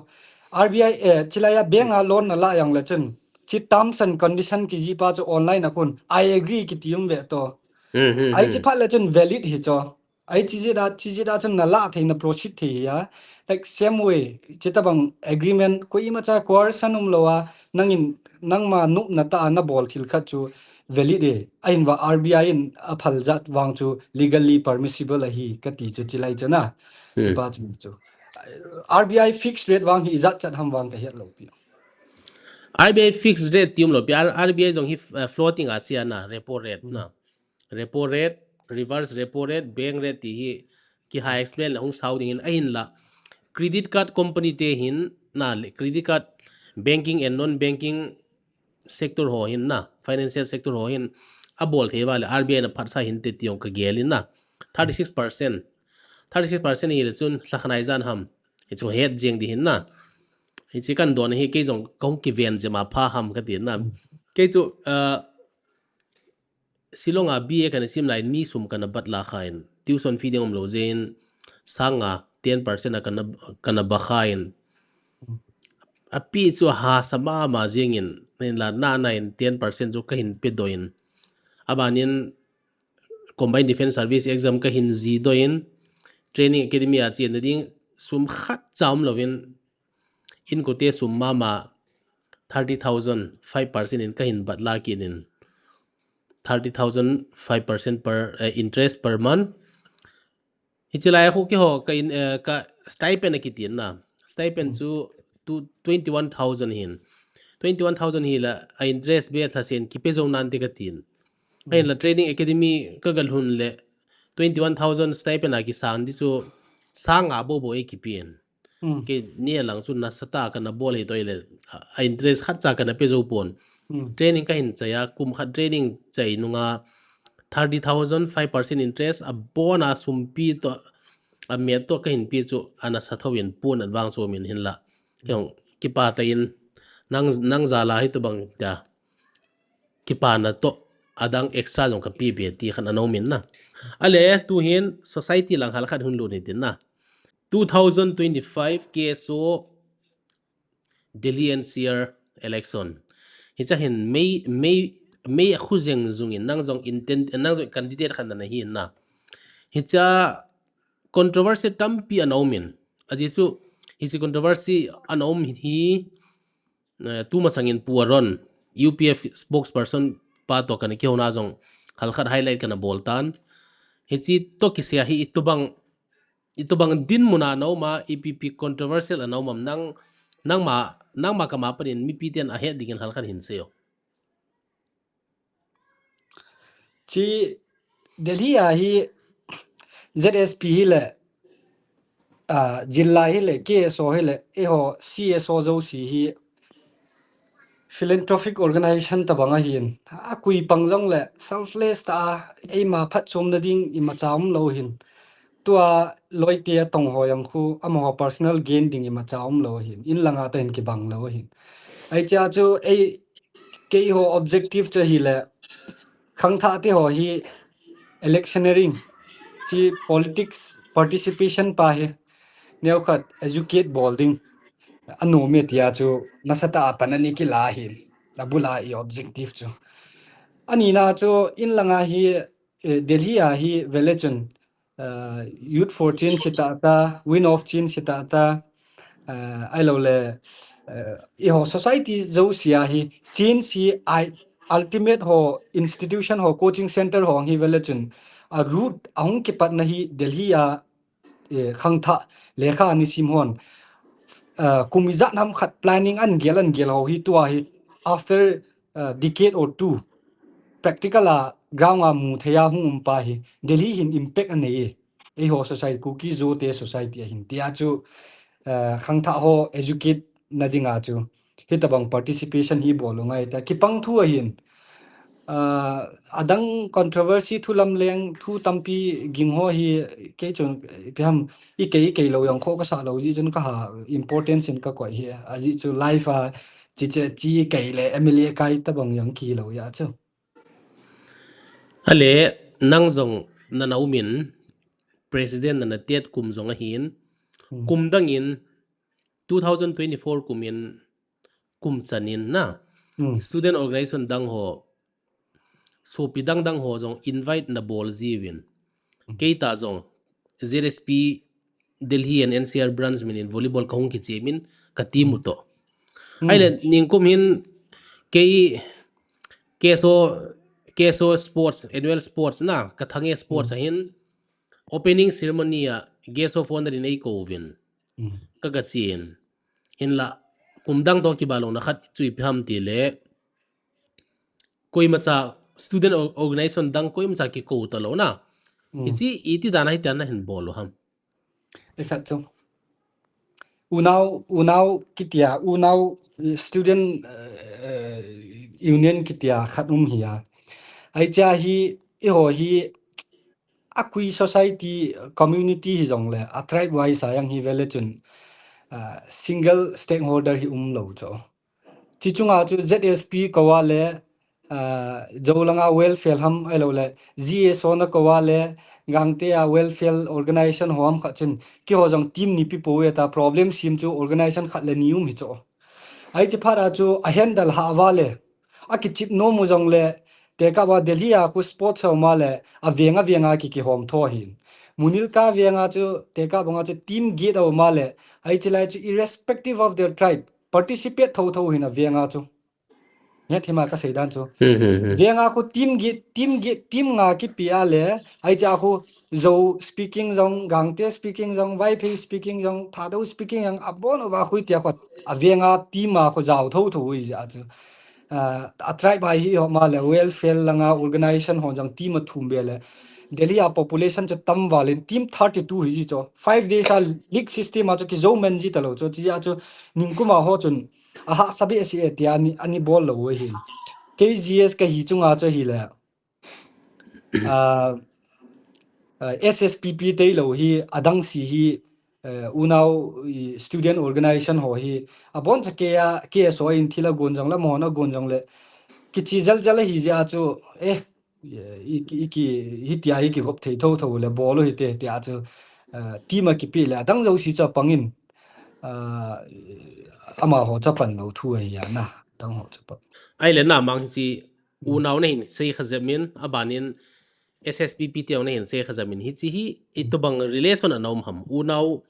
R B I, eh, chilai a bank a loan na la yang le chun. Chi terms and condition ki ji pa chu online a khun. I agree ki ti um ve to. Ai chi phat le chun valid hi chu. Ai chi jida, chi jida chun na la thei na proceed thei hi a. Like same way, chi ta bang agreement ko ima cha coercion um lou a, nangin, nangma nup na ta na bol thil khat chu valid e. Ahin va R B I in a phal jat vang chu legally permissible ahi ka ti chu chilai chu na. Chi pa chu chu. R B I fixed rate vang hi ijat chat ham vang ka het lou pi. R B I fixed rate ti um lou pi, R B I jong hi floating a chi a na, repo rate na. Repo rate, reverse repo rate, bank rate ti hi ki ha explain le hung sao ding in ahin la. Credit card company te hin na le credit card banking and non-banking sector ho hin na, financial sector ho hin a bol thei va le R B I na phatsa hinte ti jong ka gel in na. Thirty six percent. Thirty six percent hi le chun la khanai jan ham. Hi chu het jeng di hin na. Hi chi kan don hi kei jong kong ki ven jema pha ham ka ti na. Kei chu, uh, Shillong a B A kana sim lai in mi sum kana bat la kha in. Tuition fee ding um lou jeh in sang a ten percent a kana, kana ba kha in. A pi chu ha sa mama jeng in. Nin la na na in ten percent chu ka hin pe do in. A ban in Combined Defence Service exam ka hin ji do in. Training Academy a chen na ding sum khat cha um lou in. Inkote sum mama thirty thousand, five percent in ka hin bat la kit in. Thirty thousand, five percent per, eh, interest per month. Hi chi lai a khu kei ho ka in, eh, ka stipend a kiti na. Stipend chu tu, twenty one thousand hin. Twenty one thousand hi la a interest be tha sen kipe zo nan te ka tin. Ahin la training academy ka ga lhun le twenty one thousand stipend a kisang di chu sang a bo bo e kipi in. Kei ni lang chu nasa ta kana bol hi toi le, a, a interest khat cha kana pe zo pon. Training ka hin chai a, kum khat training chai nunga thirty thousand, five percent interest, a bon a sum pi to, a met to ka hin pi chu, a nasa tho in pun advance so min hin la. Kei hong kipa ta in, nang, nang za la hi to bang ta. Kipana to, adang extra jong ka pi be ti khan a nom in na. Ale, tu hin society lang hal khat hun lut ni tin na. Two thousand twenty-five K S O Delhi N C R election. Hi cha hin mei, mei, mei a khu jeng zung in nang jong intent, nang jong candidate khan na hi na. Hi cha controversy tampi a nom in. A ji chu, hi chi controversy a nom hi, eh, tu masang in Pu Aron, U P F spokesperson pa to kana kihona jong hal khat highlight kana bol tan. Hi chi to kisei a hi i tu bang I to bang din muna no ma, ipi pi controversial a no mam nang, nang ma, nang ma kama panin mipi ten a het dingin hal khan hin seo. Chi Delhi a hi Z S P hi le ah, jilla hi le, K S O hi le, eiho C S O jouse hi philanthropic organization tabang ahin, akui pang jong le, selfless ta a, eima phatchomna ding imacha umlou hin. Tua loite atong ho jong khu, amaho personal gain ding imacha umlou hin. In langa ta hin kibang lou hin. Ahi chia chu, ei, keiho objective chu hi le, khangthah te ho hi electioneering, chi politics participation pa hi, neokhat educate bol ding. Anom e tia chu, nasatah a pan ani kila hin. Abula i objective chu. Anina chu, in langa hi, eh, Delhi a hi vele chun, uh, Youth for Change sita ta, Wind of Change sita ta, uh, ahilou le, uh, eiho society jouse a hi, change hi, i, ultimate ho, institution ho, coaching center ho hi vele chun, a root ahung kipatna hi Delhi a, eh, khangthah, lekha ani sim hon, uh, kum ijat ham khat planning an gel, an gel ho hi tua hi, after, uh, decade or two, practical a ground a mu thei a hung um pa hi, Delhi hin impact anei e. Eiho society, Kuki Zo te society ahin. Tia chu, uh, khangthah ho educate na dinga chu, hitabang participation hi bol u ngai ta. Kipang thu ahin. Uh, adang controversy thu lamleng, thu tampi ging ho hi, kei chun, ipi ham, i kei, i kei lou jong kho kasa lou ji chun kaha importance in kakoi hi. Aji chu life a, chi che, chi kei le M L A kai tabang jong kilou ja chu. Ale, nang jong nana um in, president nana tet kum jong ahin, hmm, kum dang in, two thousand twenty-four kum in, kum chan in na, hmm, student organization dang ho, sopi dang dang ho jong invite nabol jiuvin. Hmm. Keita jong, Z S P Delhi and N C R branch min in volleyball kahung kichem in ka team u to. Hmm. Ahile, ningkum hin kei K S O, K S O sports, annual sports na, ka thang e sports, hmm, ahin, opening ceremony a guest of honor in eikou uvin. Hmm. Ka, ka chen. Hinla, kum dang to kiba louna khat chu ipi ham tile, koimacha student or-, organization dang koimacha kikou talou na. Hmm. Hichi iti dan a hitia nahin bol u ham? Ikhat chu. Unau, Unau kitia, Unau, eh, student, eh, eh, union kitia khat um hi a. Ahi chia hi, eiho hi, akui society, community hi jongle, a tribe wise a jong hi vele chun, ah, single stakeholder hi umlou chu. Chi chunga chu Z S P kou a le, ah, Zo langa welfare ham ahilou le, G S O na kou a le, Gangte a welfare organization ho ham khat chun, keiho jong team ni pi pou e ta problem sim chu organization khat le ni um hi chu. Ahi chi phat a chu a handle hah uva le, akichip nom u jongle, tekah a Delhi a khu sports a um a le, a veng a veng a ki, kihom tho hin. Munilka veng a chu, tekah bang a chu team get a um a le, ahi chi lai chu irrespective of their tribe, participate tho tho hin a veng a chu. Nge thima ka sei dan chu. Hmm, hmm, hmm. Veng a khu team get, team get, team nga kipe a le, ahi cha khu Zo speaking jong, Gangte speaking jong, Vaiphei speaking jong, Thadou speaking jong, abon uva khu tia khu, a veng a team a khu jao tho tho u hi ja chu. Ah, a tribe a hi ho ma le, welfare langa organization ho jong team a thum be le. Delhi a population chu tam val in team thirty-two hi ji chu. Five days a league system a chu kizo men ji talou chu. Chi ja chu ningkum a ho chun a hahsa be si e tia ani, ani bol lou u hi. K G S ka hi chunga chu hi le. Ah, ah, S S P P te lou hi, adang si hi, eh, Unau i student organization ho hi, abon cha ke a, K S O in thil a gon jong le, amahon a gon jong le, kichi jal jal a hi jeh a chu, eh, i, i ki, hitia hi kigop thei tho tho le, bol u hite, tia chu, eh, team a kipe le, adang jouse chu apang in, ah, amaho chu apan lou thu ahi a na, adang ho chu apang. Ahile na mang hi chi, Unau na hin sei kha jep in, aban in S S P P te na hin sei kha jep in, hichi hi, itobang relation ana um ham. Unau,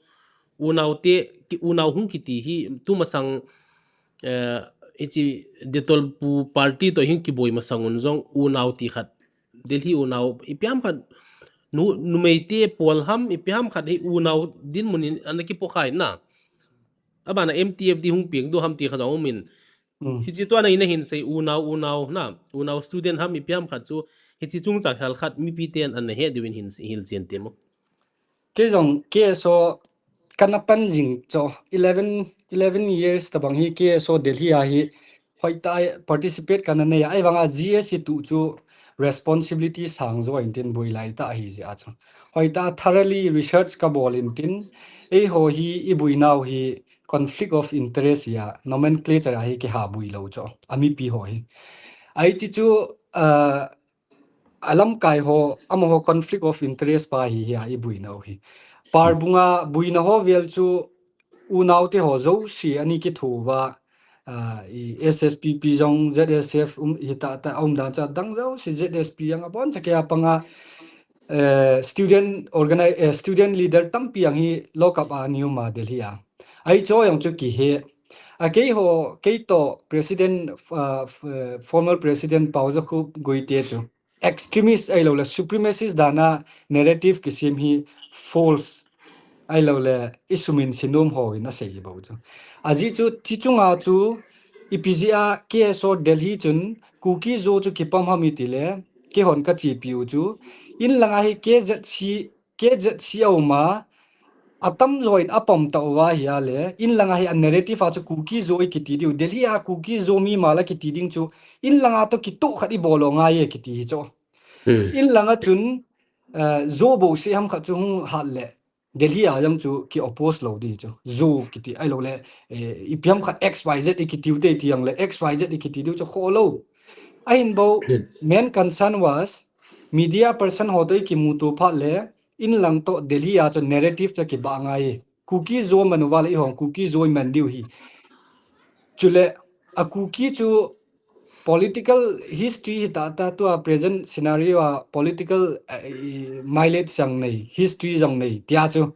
Unau te, ki, Unau hung kiti hi, tu masang, eh, hichi Detol pu party to hung kiboi masang un jong, Unau ti khat. Delhi Unau, ipi ham khat, nu, numei te pol ham, ipi ham khat hi Unau dinmun in, ana kipo khai na. Aban a M T F D hung piang du ham ti kha jong um in, Hmm. Hichi tua na in a hin sei Unau, Unau na, Unau student ham ipi ham khat chu, hichi chungchang hal khat mipi ten ana he diu in hin, hil chen te mo. Kei jong, K S O, kana pan jing cho eleven, eleven years tabang hi K S O Delhi a hi hoitah a participate kana nei a, ahivanga G S hi tu chu responsibility sang jo intin bui lai tah ahi jeh a chu. Hoitah a thoroughly research kabol intin, eiho hi ibuinau hi conflict of interest a nomenclature a hi kiha bui lou cho. Amipi ho hi. Ahi chu, uh, alamkai ho, amaho conflict of interest pa hi hi a ibuinau hi. Parbunga buina ho vel chu unaute ho jouse ani kitho uva, ah, i S S P P jong Z S F um, hitah tah a um dan cha dang jouse Z S P jong abon cha kei a panga, eh, student organi-, eh, student leader tampi jong hi lock up a ani um a Delhi a. Ahi cho jong chu kihe. A keiho, kei toh president, ah, f-, eh, former president Paojakhup Guite chu extremist ahilou le supremacist dan a narrative kisem hi false ahilou le isumin sinom hon asei bou chu. Ajeh chu, chi chunga chu ipi jeh a K S O Delhi chun Kuki Zo chu kipam ham iti le, keihon kachepi u chu, inlanga hi K Z C, K Z C a um a, atamjo in apam tah uva hi a le, inlanga hi a narrative a chu Kuki Zo ikiti diu, Delhi a Kuki Zo mimal akiti ding chu, inlanga toh kitoh khat ibol u ngai e kiti hi chu. Hmm. Inlanga chun, eh, Zo bouseh ham khat chu hung hat le, Delhi a jong chu ki oppose lou di chu. Zo kiti ahilou le, eh, ipi ham khat X Y Z ikiti u te ti jong le, X Y Z ikiti diu chu kho lou. Ahin bou, hmm, main concern was, media person ho toh ikimuto phat le, inlang toh Delhi a chu narrative chu kibah ngai. Kuki Zo man uva le eihon Kuki Zo iman diu hi. Chule, a Kuki chu political history hitah tah tua present scenario a political, eh, i mileage jong nei, history jong nei, tia chu,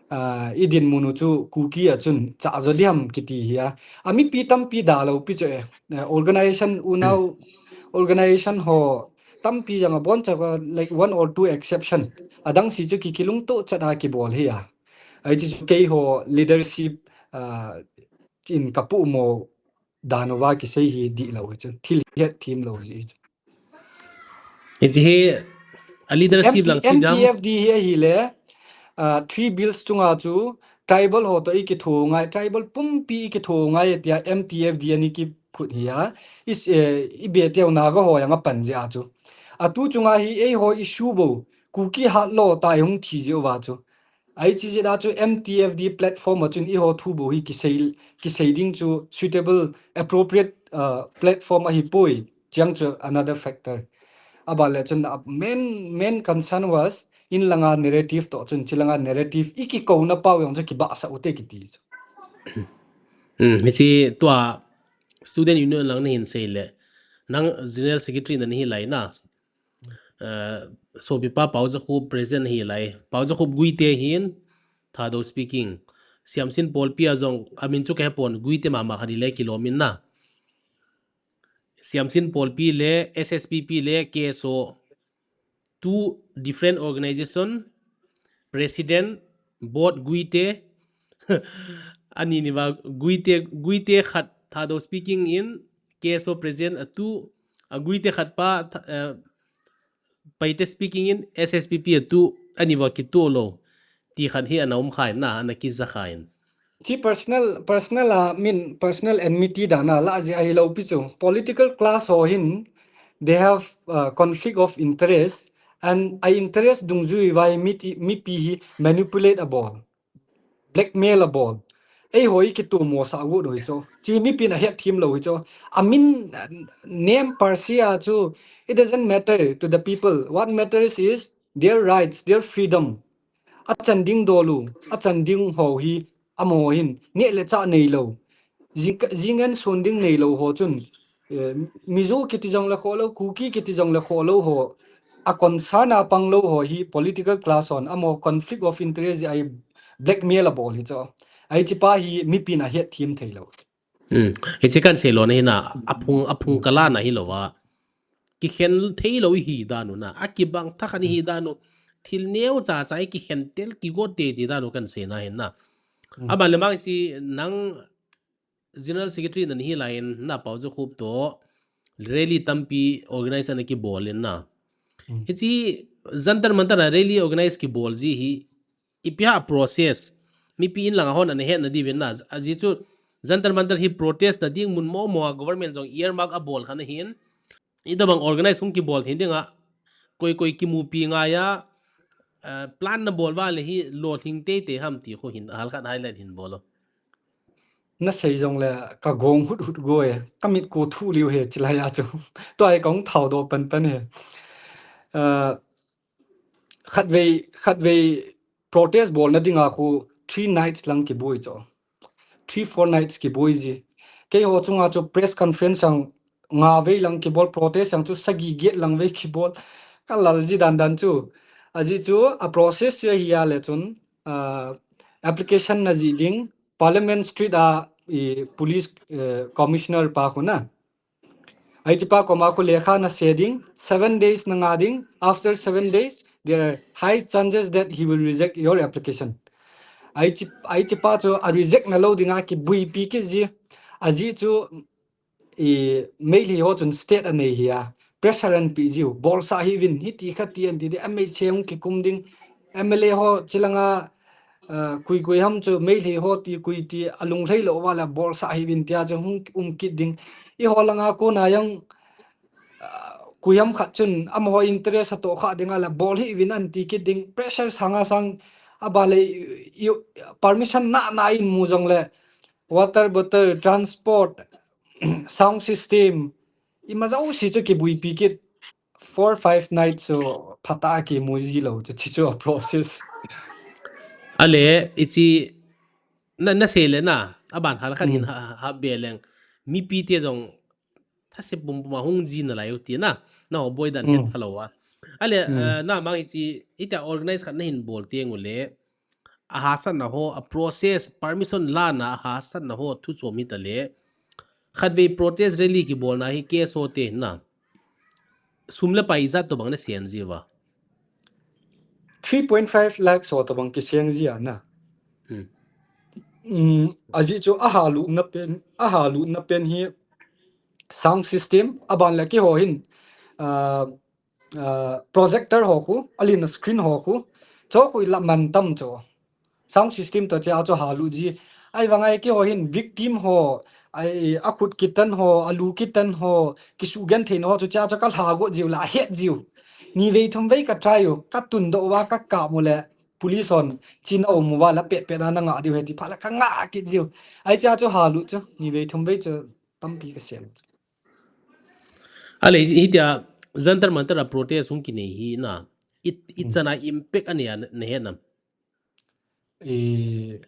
ah, idinmun u chu Kuki a chun cha jo diam kiti hi a. Amipi tampi dalou pi chu e, eh, organization unau, hmm, organization ho tampi jong abon cha va, like one or two exception. Adang si chu ki, kilungtoh chat a kibol hi a. Ahi chu keiho leadership, ah, in kapu mo dan uva kisei hi dihlou hi chu. Thil het thim lou ji chu. Hiche hi a leadership M T, lang si dam. M T F D hi ahile, ah, three bills chunga chu tribal ho toh ikitho ngai, tribal pumpi ikitho ngai tia M T F D ani kiphut hi a. Is, eh, ibe teu Naga ho jong apan jeh a chu. Atu chunga hi eiho issue bou, Kuki hat lou tai hung thi jeh uva chu. Ahi chi jeh a chu M T F D platform a chun eiho thu bou hi kisei, kisei ding chu suitable, appropriate, uh, platform ahipoi. Chiang chu another factor. Aban le chun a main, main concern was inlanga narrative toh chun chilanga narrative ikikouna pau jong chu kibahsah u te kiti chu. Hmm, hiche tua student union lang nahin sei le. Nang general secretary nahi lai na. Eh, sopipa Paojakhup president ahi lai. Paojakhup Guite hin, Thadou speaking. Siamsin Polpi a jong, amin chu kahepon Guite mama khat ahile kilom in na. Siamsin Polpi le, S S P P le, K S O, two different organization, president, board Guite, ani niva Guite, Guite khat Thadou speaking in, K S O president atu, a Guite khat pa, tha-, eh, Paite speaking in, S S P P atu, aniva kitoh lou. Ti khat hi ana um kha in na, ana kija kha in. Chi personal, personal a, min, personal enmity dan a, la jeh ahilou pi chu. Political class ho hin, they have, uh, conflict of interest, and a interest dungjui uva hi miti, mipi hi manipulate abol, blackmail abol. Eiho ikitomo sah got u hi chu. Chi mipin ahet thim lou hi chu. Amin, uh, name parsi a chu, it doesn't matter to the people. What matters is their rights, their freedom. Achan ding dol u, achan ding ho hi, amaho hin, neh le chah neilou. Jing, jing an sun ding neilou ho chun, eh, Mizo kiti jong le kholou, Kuki kiti jong le kholou ho, a concern a panglou ho hi political class hon, amaho conflict of interest ahi blackmail abol hi chu. Ahi chi pa hi mipin ahet thim theilou. Hmm. Hiche kan seilona hi na, aphung, aphung kalana hilou va. Kikhen theilou ihi dan u na, akibang thakhat ihi dan u, thil neo cha cha ikikhen tel kigot tei tei dan u kan seina hin na. Hmm. Aban le mang chi nang General Secretary nahi lai in na Paojakhup toh rally tampi organize ana kibol in na. Hmm. Hiche Jantar Mantar a rally organize kibol ji hi ipi ham a process, Mipi in langa hon ana hetna diuvin na. Ajeh chu Jantar Mantar hi protest na ding mun momo a government jong earmark abol kha na hin. Itobang organize hung kibol thei dinga, koi koi kimupi ngai a, eh, plan na bol uva le hi lolhing teitei ham ti khu hin, halkhat highlight hin bol o. Na sei jong le ka gong hut hut goi, ka mit ko thu liu he chilai a chu. Tua hi ka hung thao doh pan pan he. Eh, khatvei, khatvei protest bolna dinga khu three nights lang kiboi chu. Three, four nights kiboi ji. Keiho chunga chu press conference ang nga vei lang kibol, protest ang chu sagi get lang vei kibol. Ka lal ji dan dan chu. Ajeh chu a process chu ahi a le chun, ah, application na jih ding, Parliament Street a i police, eh, commissioner pa khu na. Ahi chi pa koma khu lekha na se ding, seven days na nga ding, after seven days, there are high chances that he will reject your application. Ahi chi, ahi chi pa chu a reject na lou dinga kibuipi kit ji, ajeh chu i Meitei ho chun state anei hi a, pressure an pi jiu, bolsah hih uvin, hiti khati an ti ding, M H A hung kikum ding, M L A ho chilanga, ah, koi koi ham chu Meitei ho ti koi ti a lunglhai lou uva le bolsah hih uvin tia chu hung um kit ding. Eiho langa kona jong, ah, koi ham khat chun amaho interest a toh kha dinga le bol hih uvin an ti kit ding. Pressure sanga sang a ba le i, i, permission na na in mu jong le water bottle, transport, sound system, ima jouse chu kibuipi kit. Four, five nights chu phatah a kimu ji lou chu, chu chu a process. Ale, hichi, na, na sei le na, aban halkhat hin, hmm, ha, ha, ha be leng. Mipi te jong, thase pum pum a hung ji nalai u ti na, na ho boi dan, hmm, het tha lou a. Ale, hmm, eh, na mang hichi, hitia organize khat na hin bol teng u le, a hahsatna ho, a process, permission lana a hahsatna ho thu chom hita le, khatvei protest rally kibolna hi case ho te na, sum le pai ijat tobang na seng ji uva? Three point five lakhs ho tobang kiseng ji a na. Hmm. Um, ajeh chu a halutna pen, a halutna pen hi sound system, aban le keiho hin, ah, ah, projector ho khu, alin screen ho khu, chu khu i la man tam chu. Sound system toh chia chu halut ji. Ahivanga keiho hin victim ho, ai, a khut kitan ho, a lu kitan ho, kisugenthei na ho chu chia chu ka lha got jiu la, a het jiu. Ni vei thum vei ka try u, ka tun doh uva ka kap u le, police hon chena um uva la pet pet a na ngah diu ahi ti phat la ka ngah kit jiu. Ahi chia chu halut chu, ni vei thum vei chu tampi ka sem chu. Ale, hitia Jantar Mantar a protest hung kinei hi na, i, i, hmm, chan a impact anei a na, na het nam? I,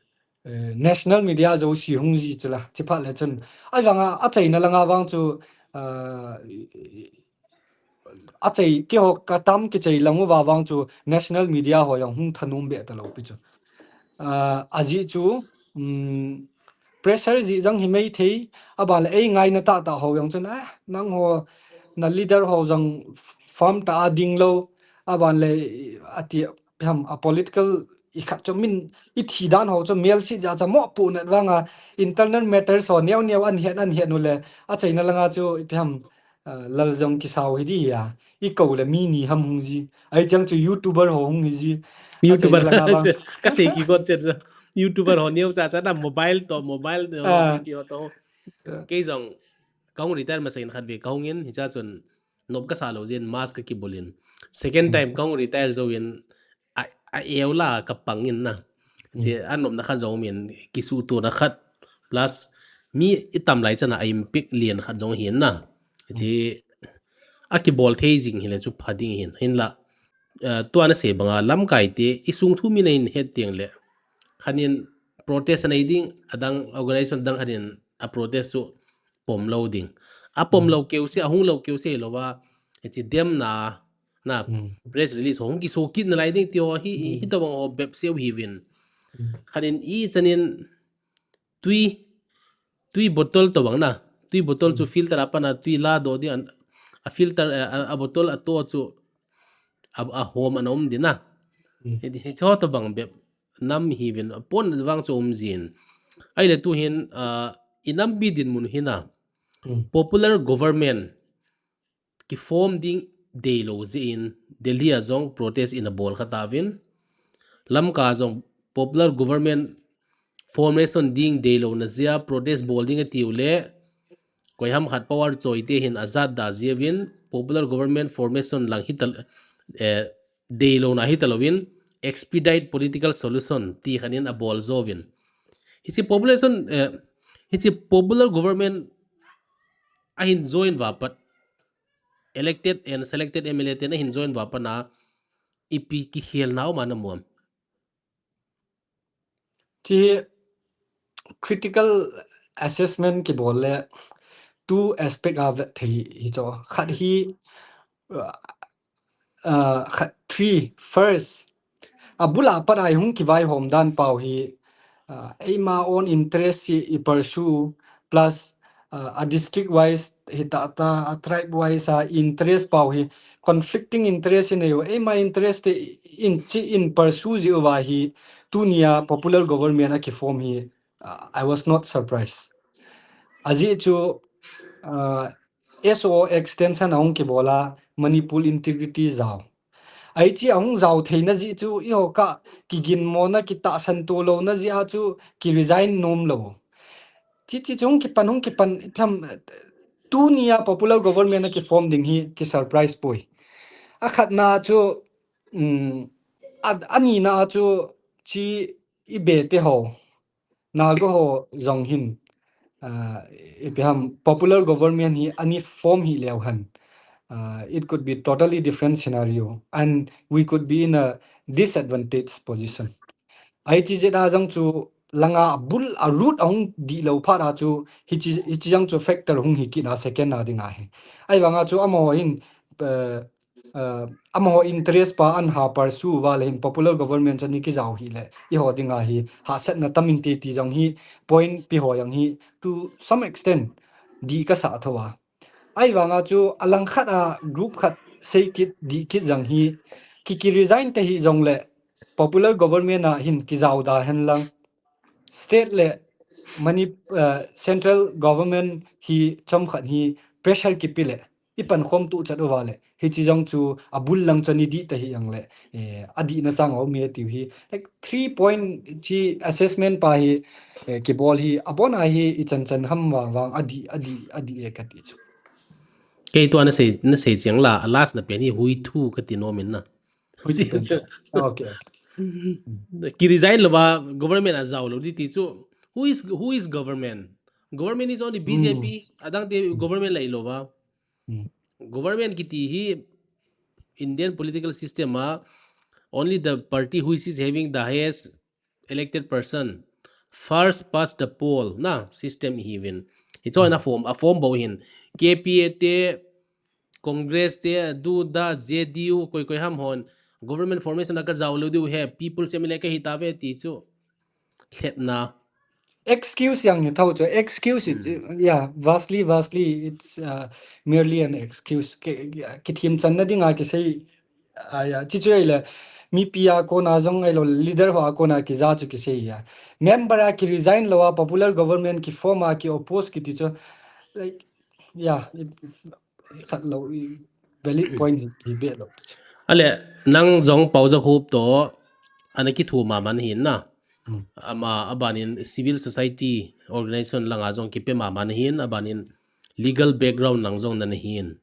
eh, national media jouse hung ji chu la, chi phat le chun. Ahivanga, a chaina langa vang chu, ah, i, i, a chai, keiho ka tam kichai lang uva vang chu national media ho jong hung thanom be ta lou pi chu. Ah, ajeh chu, um, pressure jeh jong hi mai thei, aban le ei ngaina tahtah ho jong chun, ah, nangho na leader ho jong f-, firm tah a ding lou, aban le, ati, ham, a political i khat chu min i thi dan ho chu mel sit ja cha mo pu nat vanga internal matters ho neo neo an het, an het u le, a chaina langa chu ipi ham, ah, lal jong kisau hi di a, i kou le mi ni ham hung ji. Ahi chang chu YouTuber ho hung hi ji. A YouTuber chaina langa vang chu ka sei kigot chet chu. YouTuber ho neo cha cha na mobile toh, mobile toh, ah, video toh. Ah. Kei jong ka hung retire masang in khatvei ka hung in, hicha chun nop ka sa lou jeh in mask ka kibul in. Second, hmm, time ka hung retire jou in, a, a eu la ka pang in na. Hmm. Che a nopna khat jong min kisuhtuhna khat plus mi i tam lai chan a impact lian khat jong hi in na. Hmm. Che a kibol thei jing hile chu pha ding hin. Hinla, eh, tua na sei banga lamkai te i sung thu mi na hin het teng le. Khat in protest anei ding, adang organization dang khat in a protest chu pom lou ding. A pom, hmm, lou keu se, a hung lou keu se lou va, hichi demna, na, hmm, press release hung kiso kit nalai ding ti ho hi, hi, hmm, hitobang ho bep seu hiuvin. Hmm. Khat in i chan in tui, tui bottle tobang na, tui bottle chu, hmm, filter a pat a tui la doh ding an, a filter, eh, a, a bottle a to chu, a, a hom ana um ding na. Hmm. Hi, hicho tobang bep nam hiuvin, a pon vang chu um jin. Ahile tu hin, ah, i nam bi dinmun hi na. Hmm. Popular government ki form ding dei lou jeh in Delhi a jong protest in a bol kha tauvin. Lamka jong popular government formation ding deilou na jeh a protest bol ding ati u le, koiham khat power choi te hin ajat da jeh uvin popular government formation lang hital, eh, deilou na hitalouvin expedite political solution ti khat in abol jo uvin. Hiche population, eh, hiche popular government ahin join uva pat, elected and selected M L A ten ahin join uva pat na ipi kikhelna um a namu am? Hiche critical assessment kibol le two aspect a vet thei hi chu. Khat hi, uh, uh, khat three, first, abul a pat a i hung kivaihom dan pau hi, uh, eima own interest hi i pursue, plus, uh, a district wise hi tah tah, a tribe wise a interest pau hi, conflicting interest hi nei u, eima interest te in chi in pursue ji uva hi, tunia popular government a kiform hi, uh, I was not surprised. Ajeh chu, uh, S O extension ahung kibol a, Manipur integrity jao. Ahi chu ahung jao theina jeh chu, eiho kah kiginmona, kitahsan to louna jeh a chu, kiresign nom lou. Chuti chu hung kipan, hung kipan, tham, tunia popular government a kiform ding hi, kisurprise poi. Akhatna chu, um, a, anina chu, chu i be te ho, Naga ho jong hin, uh, ipi ham popular government hi ana form hi leu hen, uh, it could be totally different scenario and we could be in a disadvantaged position. Ahi chu jeh a jong chu langa abul a root ahung dih lou phat a chu hiche, hiche jong chu factor hung hi kit a second na ding ahi. Ahivang a chu amaho hin, uh, uh, amaho interest pa ana pursue uva le hin popular government chu ana kijao hi le, eiho ding a hi hahsatna tam inte ti jong hi point pi ho jong hi to some extent dih kasa tho a. Ahivang a chu alangkhat a group khat sei kit dih kit jong hi ki, kiresign te hi jong le popular government a hin kijao da hen lang. State le Mani-, uh, central government hi chomkhat hi pressure kipe le, i pankhom tu chat uva le, hiche jong chu abul lang chu ana dih ta hi jong le, eh, adihna chang a um e tiu hi. Like three point chu assessment pa hi, eh, kibol hi, abon a hi i chan chan ham vang vang adih, adih, adih e kati chu. Kei tua na sei, na sei cheng la, a last na pen hi hui thu kati nom in na. Hui thu pen. Okay, okay. Kiresign louva, government a jao lou ding ti chu. Who is, who is government? Government is only B J P. Hmm. Adang te government la i louva. Hmm. Government kiti hi Indian political system a only the party which is having the highest elected person, first past the poll na system hi uvin. Hichu a form, a form bou hin. K P A te, Congress te, du da, J D U, koi koi ham hon government formation a ka jao lou diu he, people's M L A ka hi tave ti chu. Lhepna. Excuse jong hi tho chu, excuse it, hmm, yeah, vastly, vastly, it's, uh, merely an excuse. Ki, ki, kithemchanna ding a kisei, ah, yeah, chuche chu ahile, mipi a kona jong ahilou, leader ho a kona kija chu kisei a. Member a kiresign louva, popular government kiform a ki oppose kiti chu, like, yeah, it, khat lou, i valid point hi, hi be lou. Ale, nang jong Paojakhup to, ana kithu mama nahin na. Hmm. Ama, abanin civil society organization langa jong kipe mama nahin, abanin legal background nang jong nana hin.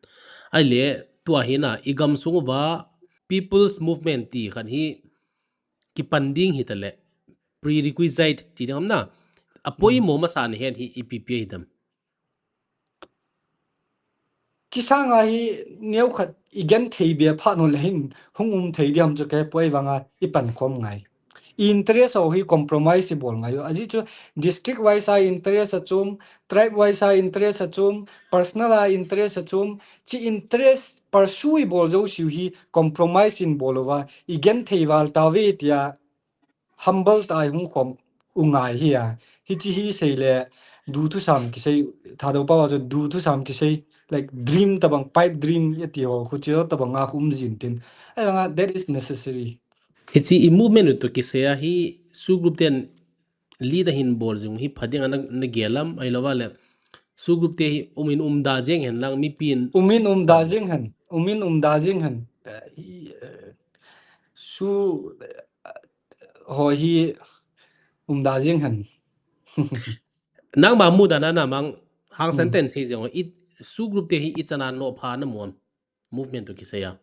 Ahile, tua hi na, i gamsung uva people's movement ti khat hi kipan ding hi ta le, prerequisite ti ding ham na. A poimo masa nahet hi ipi pi hi dem. Chu sanga hi neokhat i genthei be phat nung le hin hung um thei ding ham chu kei poi vanga i pankhom ngai. I interest ho hi compromise i bol ngai u. Ajeh chu district wise a interest a chom, tribe wise a interest a chom, personal a interest a chom, chu interest pursue i bol jouse u hi compromise in bol uva, i genthei val tave tia humble tah a i hung khom u ngai hi a. Hiche hi sei le, du thusam kisei, Thadou pao a chu du thusam kisei, like, dream tabang, pipe dream iti ho, khuche tabang a khu um jin tin. Ahivanga, that is necessary. Hiche i movement u to kisei a hi, SoO group ten lead a hin bol jing hi pha ding a na, na gel am, ahilouva le, SoO group te hi um in um da jeng hen lang, mipin. Um in um da jeng hen, um in um da jeng hen. Eh, hi, eh, SoO, eh, ho hi, Umda jing hen. Nangma mudan a na mang hang sentence hi jong i SoO group te hi ichana nohpha namu am? Movement to kisei a.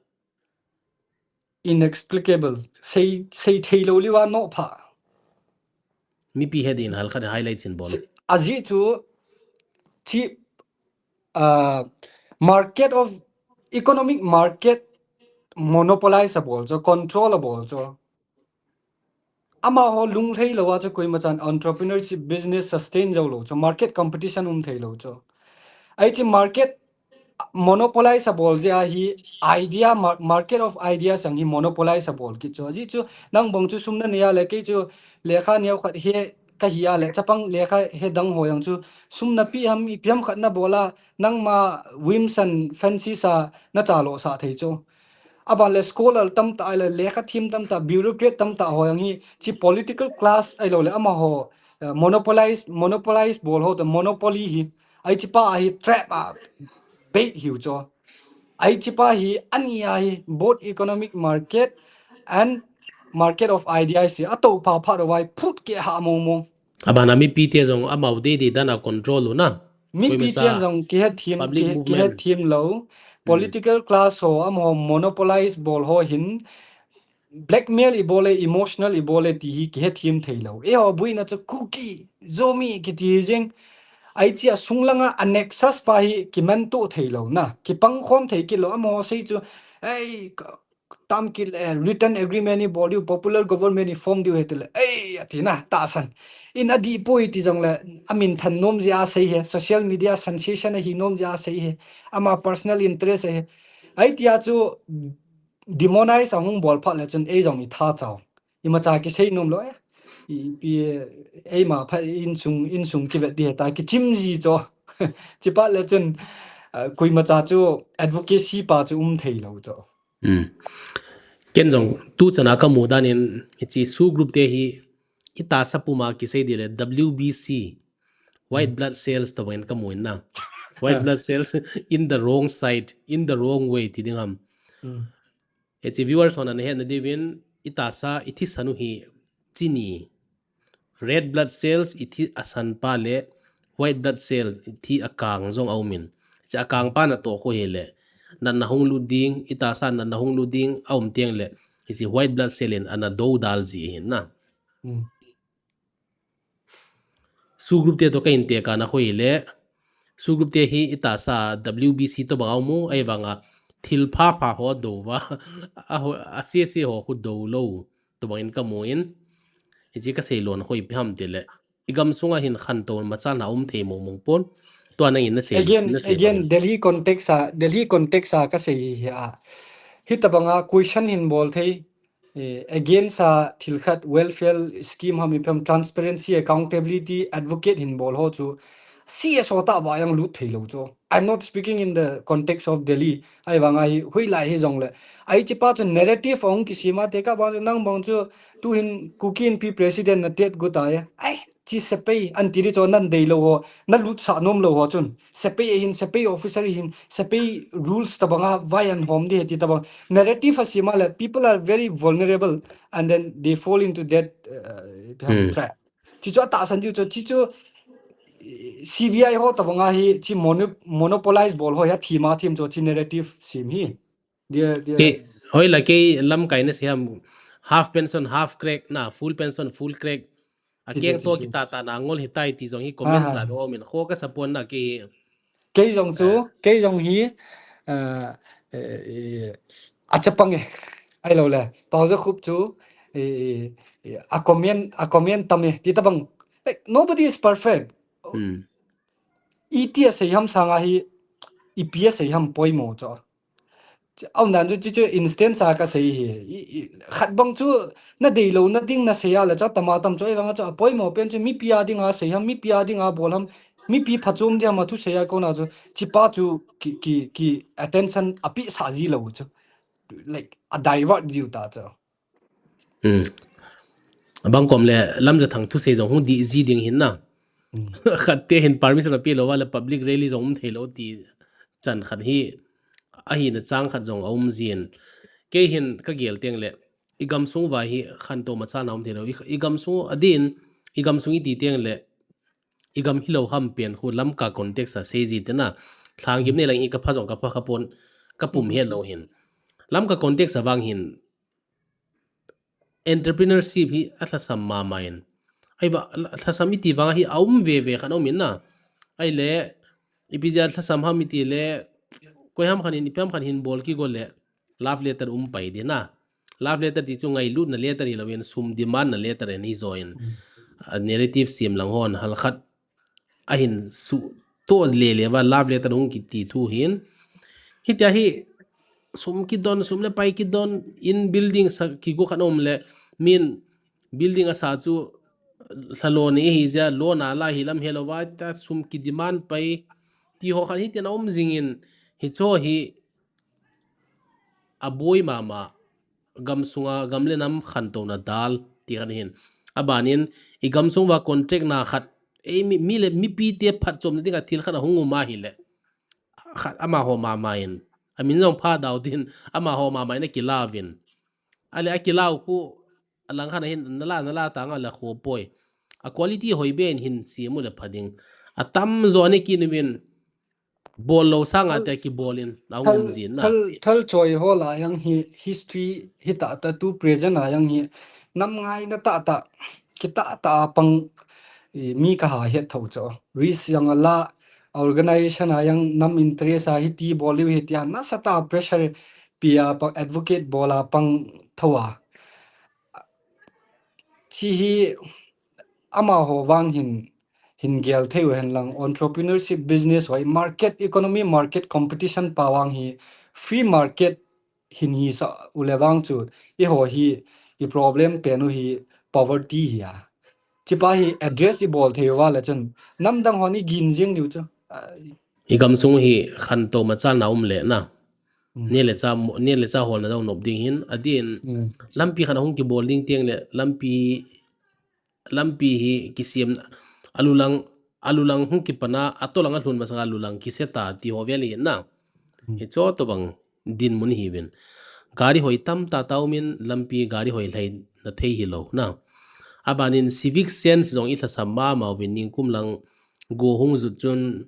Inexplicable. Sei, sei thei lou liu a nohpha. Mipi he din hal khat highlight sin bol. Ajeh chu chi uh, market of economic market monopolize abol chu, control abol chu. Amaho lunglhai lou a chu koima chan entrepreneurship business sustain jou lou chu, market competition um thei lou chu. Ai chi market monopolize abol jeh a hi idea, market of ideas jong hi monopolize abol kit chu. Ajeh chu nang bang chu sum nanei a le kei chu lekha neo khat he kahi a le chapang lekha he dang ho jong chu sum napi ham ipi ham khat nabol a nangma whims and fancies a nachalo sah thei chu. Aban le scholar tamtah ahile lekha them tamtah bureaucrat tamtah ho jong hi chi political class ahilou le amaho monopolize, monopolize bol ho to monopoly hi ai chi pa hi trap a bait hiu chu. Ai chi pa hi ani a hi both economic market and market of ideas hi ato pha pha ro vai phut ke ha mo mo. Aban a mipi te jong amau dei dei dan a control u na. Mipi te jong kihe them, kihe them lou. Political class ho amaho monopolize bol ho hin blackmail ibol e, emotional ibol e ti hi kihe them thei lou. Eiho buina chu Kuki, Zomi kiti hi jeng. Ai chi a sung langa a nexus pa hi kimanto thei lou na. Kipang khom thei kit lou amaho sei chu. Ei, tam kit le written agreement ibol diu, popular government iform diu he tile. Ei, ati na, tahsan. In adih poi ti jong le, amin than nom jeh a sei he, social media sensation ahi nom jeh a sei he, ama personal interest ahi. Ai tia chu demonize ahung bol phat le chun ei jong itha chau. Imacha kisei nom lou e. Ipi eima pha insung, insung kivet di he ta kichim ji chu. Chi phat le chun, koima cha chu advocacy pa chu um thei lou chu. Ken jong tu chana kamu dan in hichi SoO group te hi itahsa puma kisei di le W B C, white blood cells tobang in kamu in na. White blood cells in the wrong side, in the wrong way ti ding ham. Hichi viewers hon ana hetna diuvin itahsa ithisan u hi chini red blood cells ithi asan pa le white blood cell ithi akang jong aumin. Hichi akang pa natoh khu hile natna hung lut ding, itahsa natna hung lut ding aum teng le hichi white blood cell in ana dodal ji hin na. SoO group te to kahin tekah na khu hile SoO group te hi itahsa W B C tobang aumu, ahivanga thil pha pha ho douva, a sese ho khu dou lou tobang in kamu in. Hichi kasei lon khu ipi ham tile igamsunga hin khantou machalna um thei mong mong pon. Tua nangin nasei, again, nasei again, Delhi context a, Delhi context a kasei hi a. Hitobanga question hin bol thei, against a thil khat welfare scheme ham ipi ham transparency, accountability, advocate hin bol ho chu C S O tah va jong lut thei lou chu. I'm not speaking in the context of Delhi. Ahivanga hi hoilai hi jong le. Ai chi pa chu narrative ahung kisem a tekah bang chu nang bang chu tuhin Kuki Inpi president na tet gu ta e. Ai, chi sepai an ti di chu nan dei lou ho, na lutsah nom lou ho chun. Sepai hin, sepai officer hin, sepai rules tobanga vai an hom di he ti tobang. Narrative asem a le, people are very vulnerable and then they fall into that uh, trap. Chi chu atahsan diu chu, chi chu C B I ho tobanga hi, chi mono, monopolize bol ho hi athim a thim chu, chi narrative sem hi. Dia, dia. Hoila kei lamkai nasei ham, half pension, half crack na, full pension, full crack. Akeng to kitah tah na ngol hitai ti jong hi comments la dong aumin kho kasa pon na kei. Kei jong chu, kei jong hi, achapang e. Ahilou le, Pau Za Khup chu, a comment, a comment tam e, ti tobang. Like, nobody is perfect. Iti asei ham sanga hi, ipi asei ham poimo chu. Aumdan chu, chu, chu instance a kasei hi. Khat bang chu, na deilou na ding nasei a le chu, tama tam chu, ahivanga chu, apoimo pen chu, mipi a dinga sei ham, mipi a dinga bol ham, mipi phachom di ham, athusei a kona chu, chi pa chu, ki, ki, ki attention apeh sah ji lou chu. Like, a divert jiu ta chu. Abang kom le, Lamjathang thusei jong hung dih ji ding hin na. Khat te hin permission apeh lou va le public rally jong um thei lou ti chan khat hi, ahina chang khat jong aum jin. Kei hin kagel teng le, igamsung va hi khantou machalna um thei lou. I, igamsung adin, i gam sung i ti teng le, i gam hilou ham pen khu Lamka context a sei ji te na. Lhang gim ne lang i ka pha jong ka pha ka pon, ka pum het lou hin. Lamka context a vang hin, entrepreneurship hi a lhasam mama in. Ai va, lhasam i ti vang hi a um ve ve khan um in na. Ai le, i pi ja lhasam ham i ti le, koi ham khan in, i pi ham khan hin bol ki go le, love letter um pai di na. Love letter ti chu ngailutna letter hi lo in, sum demand na letter in hi zo in. A narrative siam lang hon, hal khat a hin su to le le va love letter hung ki ti thu hin. Hitia hi sum ki don, sum le pai ki don, in building sa ki go khan um le, min building a sa chu lhalo ni hi ja, lo na la hi lam he lo va, ta sum ki demand pai ti ho khan hitia na um jing in, hi cho hi a boi mama, gam sunga, gam le nam khantouna dal, ti khan hin. A ban in, i gam sung va contract na khat, ei mi, mi le, mi pi te phat chom na ding a thil khat a hung um a hi le. Khat ama ho mama in. A min jong pha dau din, ama ho mama in a ki lau vin. A le a ki lau khu, a lang khan a hin, na la, na la ta nga le khu poi. A quality hoi be in hin siam u le pha ding. A tam zo ne ki nu vin, bol lo sanga te ki bol in, a hung um jin na. Thal, thal choi ho la yang hi history hi ta ta tu present a yang hi nam ngai na ta ta, ki ta ta pang, i, mi ka ha het tho cho. Risk yang a la, organization a yang nam interest a hi ti bol liu hi ti a na sa ta pressure pi a pa advocate bol a pang tho a. Chi hi ama ho vang hin, hin gel thei u hen lang entrepreneurship business hoi market economy market competition pa vang hi free market hin hi sa u le vang chu i ho hi i problem pen u hi poverty hi a. Chi pa hi address i bol thei u va le chun nam dang hon i gin jing diu chu. Ai. I gam sung hi khantouma chal na um le na. Mm. Ne le cha mo-, ne le cha hol na dong nop ding hin. A din, mm, lampi khan a hung ki bol ding tiang le lampi, lampi hi ki siam a lu lang, a lu lang hung ki pana, a to lang a hlun masanga a lu lang ki se ta ti ho vel hin na. Mm. Hi cho to bang din mun hi vin. Gari hoi tam ta ta um in lampi gari hoi hlei na thei hi lo na. A ban in civic sense jong i lhasam mama u vin ningkum lang go hung jut chun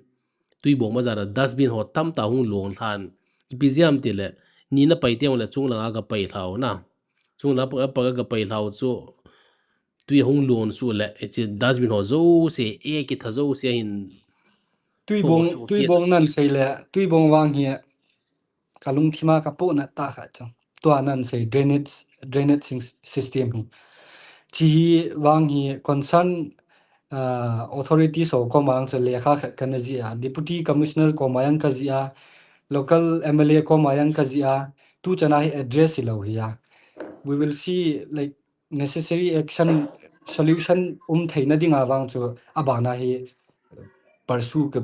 Tuibong bazar a dustbin ho tam ta hung luang lhan. Ipi jeh ham ti le, ni na pai tiang le chung lang a ka pai lhau na. Chung lang a pa, pa ka pai lhau chu tui hung luang chu le, e chi dustbin ho jouse, e ki tha jouse hin Tuibong, Tuibong nan sei le, Tuibong vang hi ka lungthim a ka poh na ta kha chu. Tua nan sei drainage, drainage sys-, system hi. Chi hi vang hi concern, ah, authority so koma ang chu lekha khat ka na jih a, Deputy Commissioner koma yang ka jih a, local M L A koma yang ka jih a, tu chana hi address hi lo hi a. We will see, like, necessary action, solution um theina dinga vang chu a bana hi pursue ki,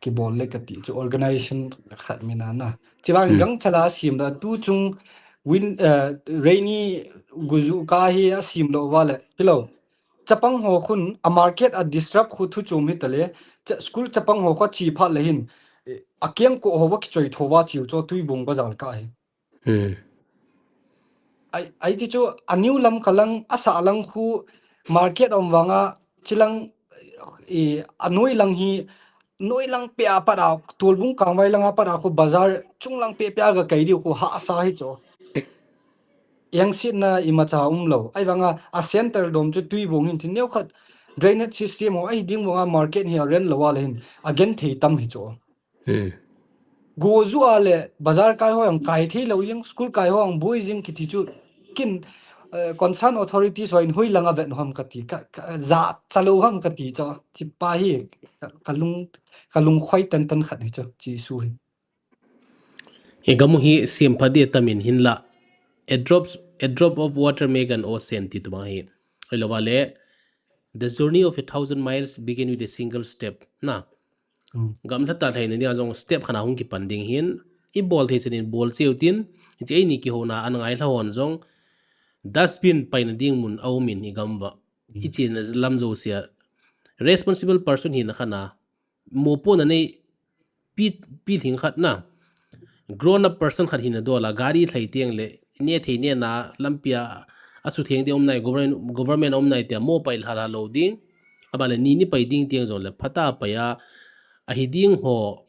ki bol le ka ti chu organization khat mina na. Chi vang, hmm, gang chala sim da tu chung win, eh, rainy guju ka hi a sim lo va le. Hello. Chapang ho khun a market a disrupt khu thu chum hi ta le. Cha, school chapang ho kho chi pha le hin, eh, a kiang ko ho va ki choi tho va chiu cho Tuibong bazar ka hi. Hmm. Ai, ai ti chu a new lam ka lang, a sa lang khu market um vanga, chi lang, i, a noi lang hi, noi lang pe a pat a, Tuibong kangvai lang a pat a khu bazar chung lang pe pe a ga kai diu khu ha sa hi chu. Yang sit na i ma cha um lo. Ai vanga, a center dom chu Tuibong hin thin neu khat drainage system ho, ai ding vanga market hi a ren lo a le hin, a gen thei tam hi chu. Hmm. Go ju a le bazar kai ho ang kai thei lo jing, school kai ho ang boi jing kiti chu kin, eh, concern authorities ho in hui langa vet ham ka ti, ka, ka, ja cha lo ham ka ti cha, chi pa hi ka, ka lung, ka lung khoi tan tan khat hi chu, chi su hi. Hi gamu hi sim pha dia tamin hin la, a drops, a drop of water make an ocean ti tu ma hi. Ai lo va le, the journey of a thousand miles begin with a single step. Na, hmm, gamla ta thei ni a jong step khat a hung ki pan ding hin, i bol thei chen in bol cheu tin, i chi ei ni ki ho na an ngai lha hon jong, dustbin pai na ding mun a um in i gam va. Hmm. I chi na lam jo sia. Responsible person hi na khat na, mo po na nei pi, pi thing khat na. Grown up person khat hi na do la, gari thei tiang le, ne thei ne na, lampi a, Asutheng ding um nai, government, government um nai tia mo pai lha lha lou ding. Aban le ni ni pai ding tiang jong le phata pai a, ahi ding ho,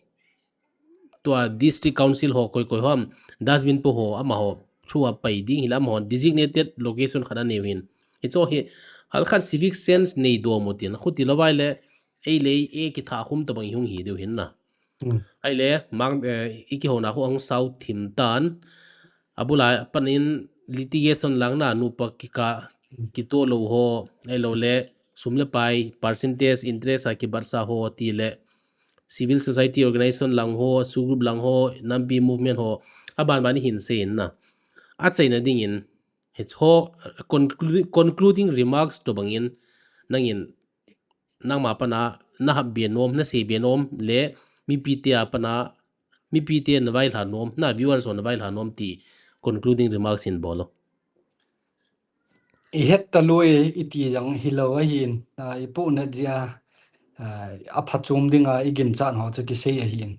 tua district council ho koi koi hom, dustbin po ho, amaho, through a pai ding hila amaho, designated location khat anei u hin. Hicho hi, halkhat civic sense nei dom u tin, khuti lou vai le, ei le ei kitha khum tabang i hung hi diu hin na. Hmm. Ai le, mang, eh, i kihona khu ahung sao thim tan, abula panin litigation lang na, nupa kika, kito lou ho, ai lou le, sum le pai, percentage, interest a kibatsa ho, ti le, civil society organization lang ho, SoO group lang ho, nampi movement ho, aban ban hin sei in na. Achaina dingin, hicho, conclu-, concluding remarks tobangin, nangin, nangma pana, na hap be nom, na sei be nom, le, mipi te a pana, mipi te na vailha nom, na viewers ho na vailha nom ti, concluding remarks in bol o. I het talou e, i ti jong hilou ahin, a, i puhnat jeh a, a, aphachom dinga i ginchat ho chu kisei ahin.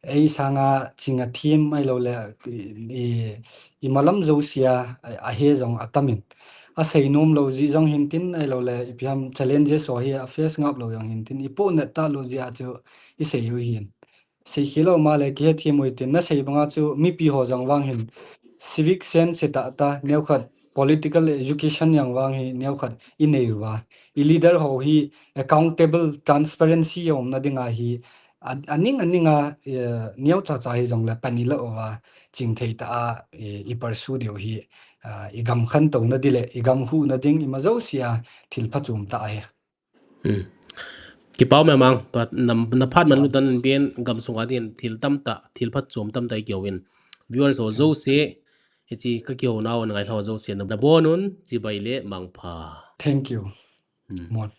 Ei sanga ching a thim ai lou le, i, i, i malam jousea, a, ahe jong atamin. Asei nom lou jeh jong hin tin ai lou le, ipi ham challenges ho hi a face ngap lou jong hin tin, i puhnat talou jeh a chu i sei u hin. Sei khel lou ma le kihe thim u hitin, na sei banga chu mipi ho jong vang hin civic sense tah tah, neokhat political education jong vang hi neokhat i nei uva. I leader ho hi accountable, transparency a umna dinga hi a, aning aninga, eh, neocha cha hi jong le pan i la uva, chingthei tah a, eh, i pursue diu hi, ah, i gam khantouna ding le i gam huhna ding ima jousea thil phachom tah ahi. Hmm. Kipa um e Mang, pa, nam, na phat man lut tan pen gam sunga din thil tamtah, thil phachom tamtah i kihou in. Viewers ho jouse, hiche ka kihou nau na ngailha ho jouse na, na bon un, chibai le mangpha. Thank you. Hmm. Mon.